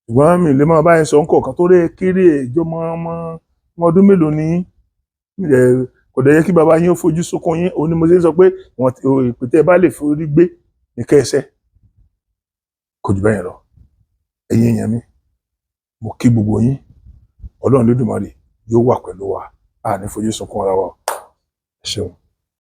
ṣùgbọ́n mi lè máa báyìí sọ nǹkan tó rẹ̀ kéré. Ẹjọ́ mọ́ ọmọ ọdún mélòó ni yín? Kò dẹ̀ yẹ kí bàbá yín ó fojú sunkún yín. Òun ni mo ṣe ń sọ pé wọ́n ìpè tẹ́ ẹ bá lè forí gbé ní kẹ́ẹ̀ṣẹ́, kò jù bẹ́yẹn lọ. Ẹ̀yin èèyàn mi, mo kí gbogbo yín. Ọlọ́run Lódùmarè yóò wà pẹ̀lú wa, a ní fojú sunkún ara wa. Ẹ ṣeun.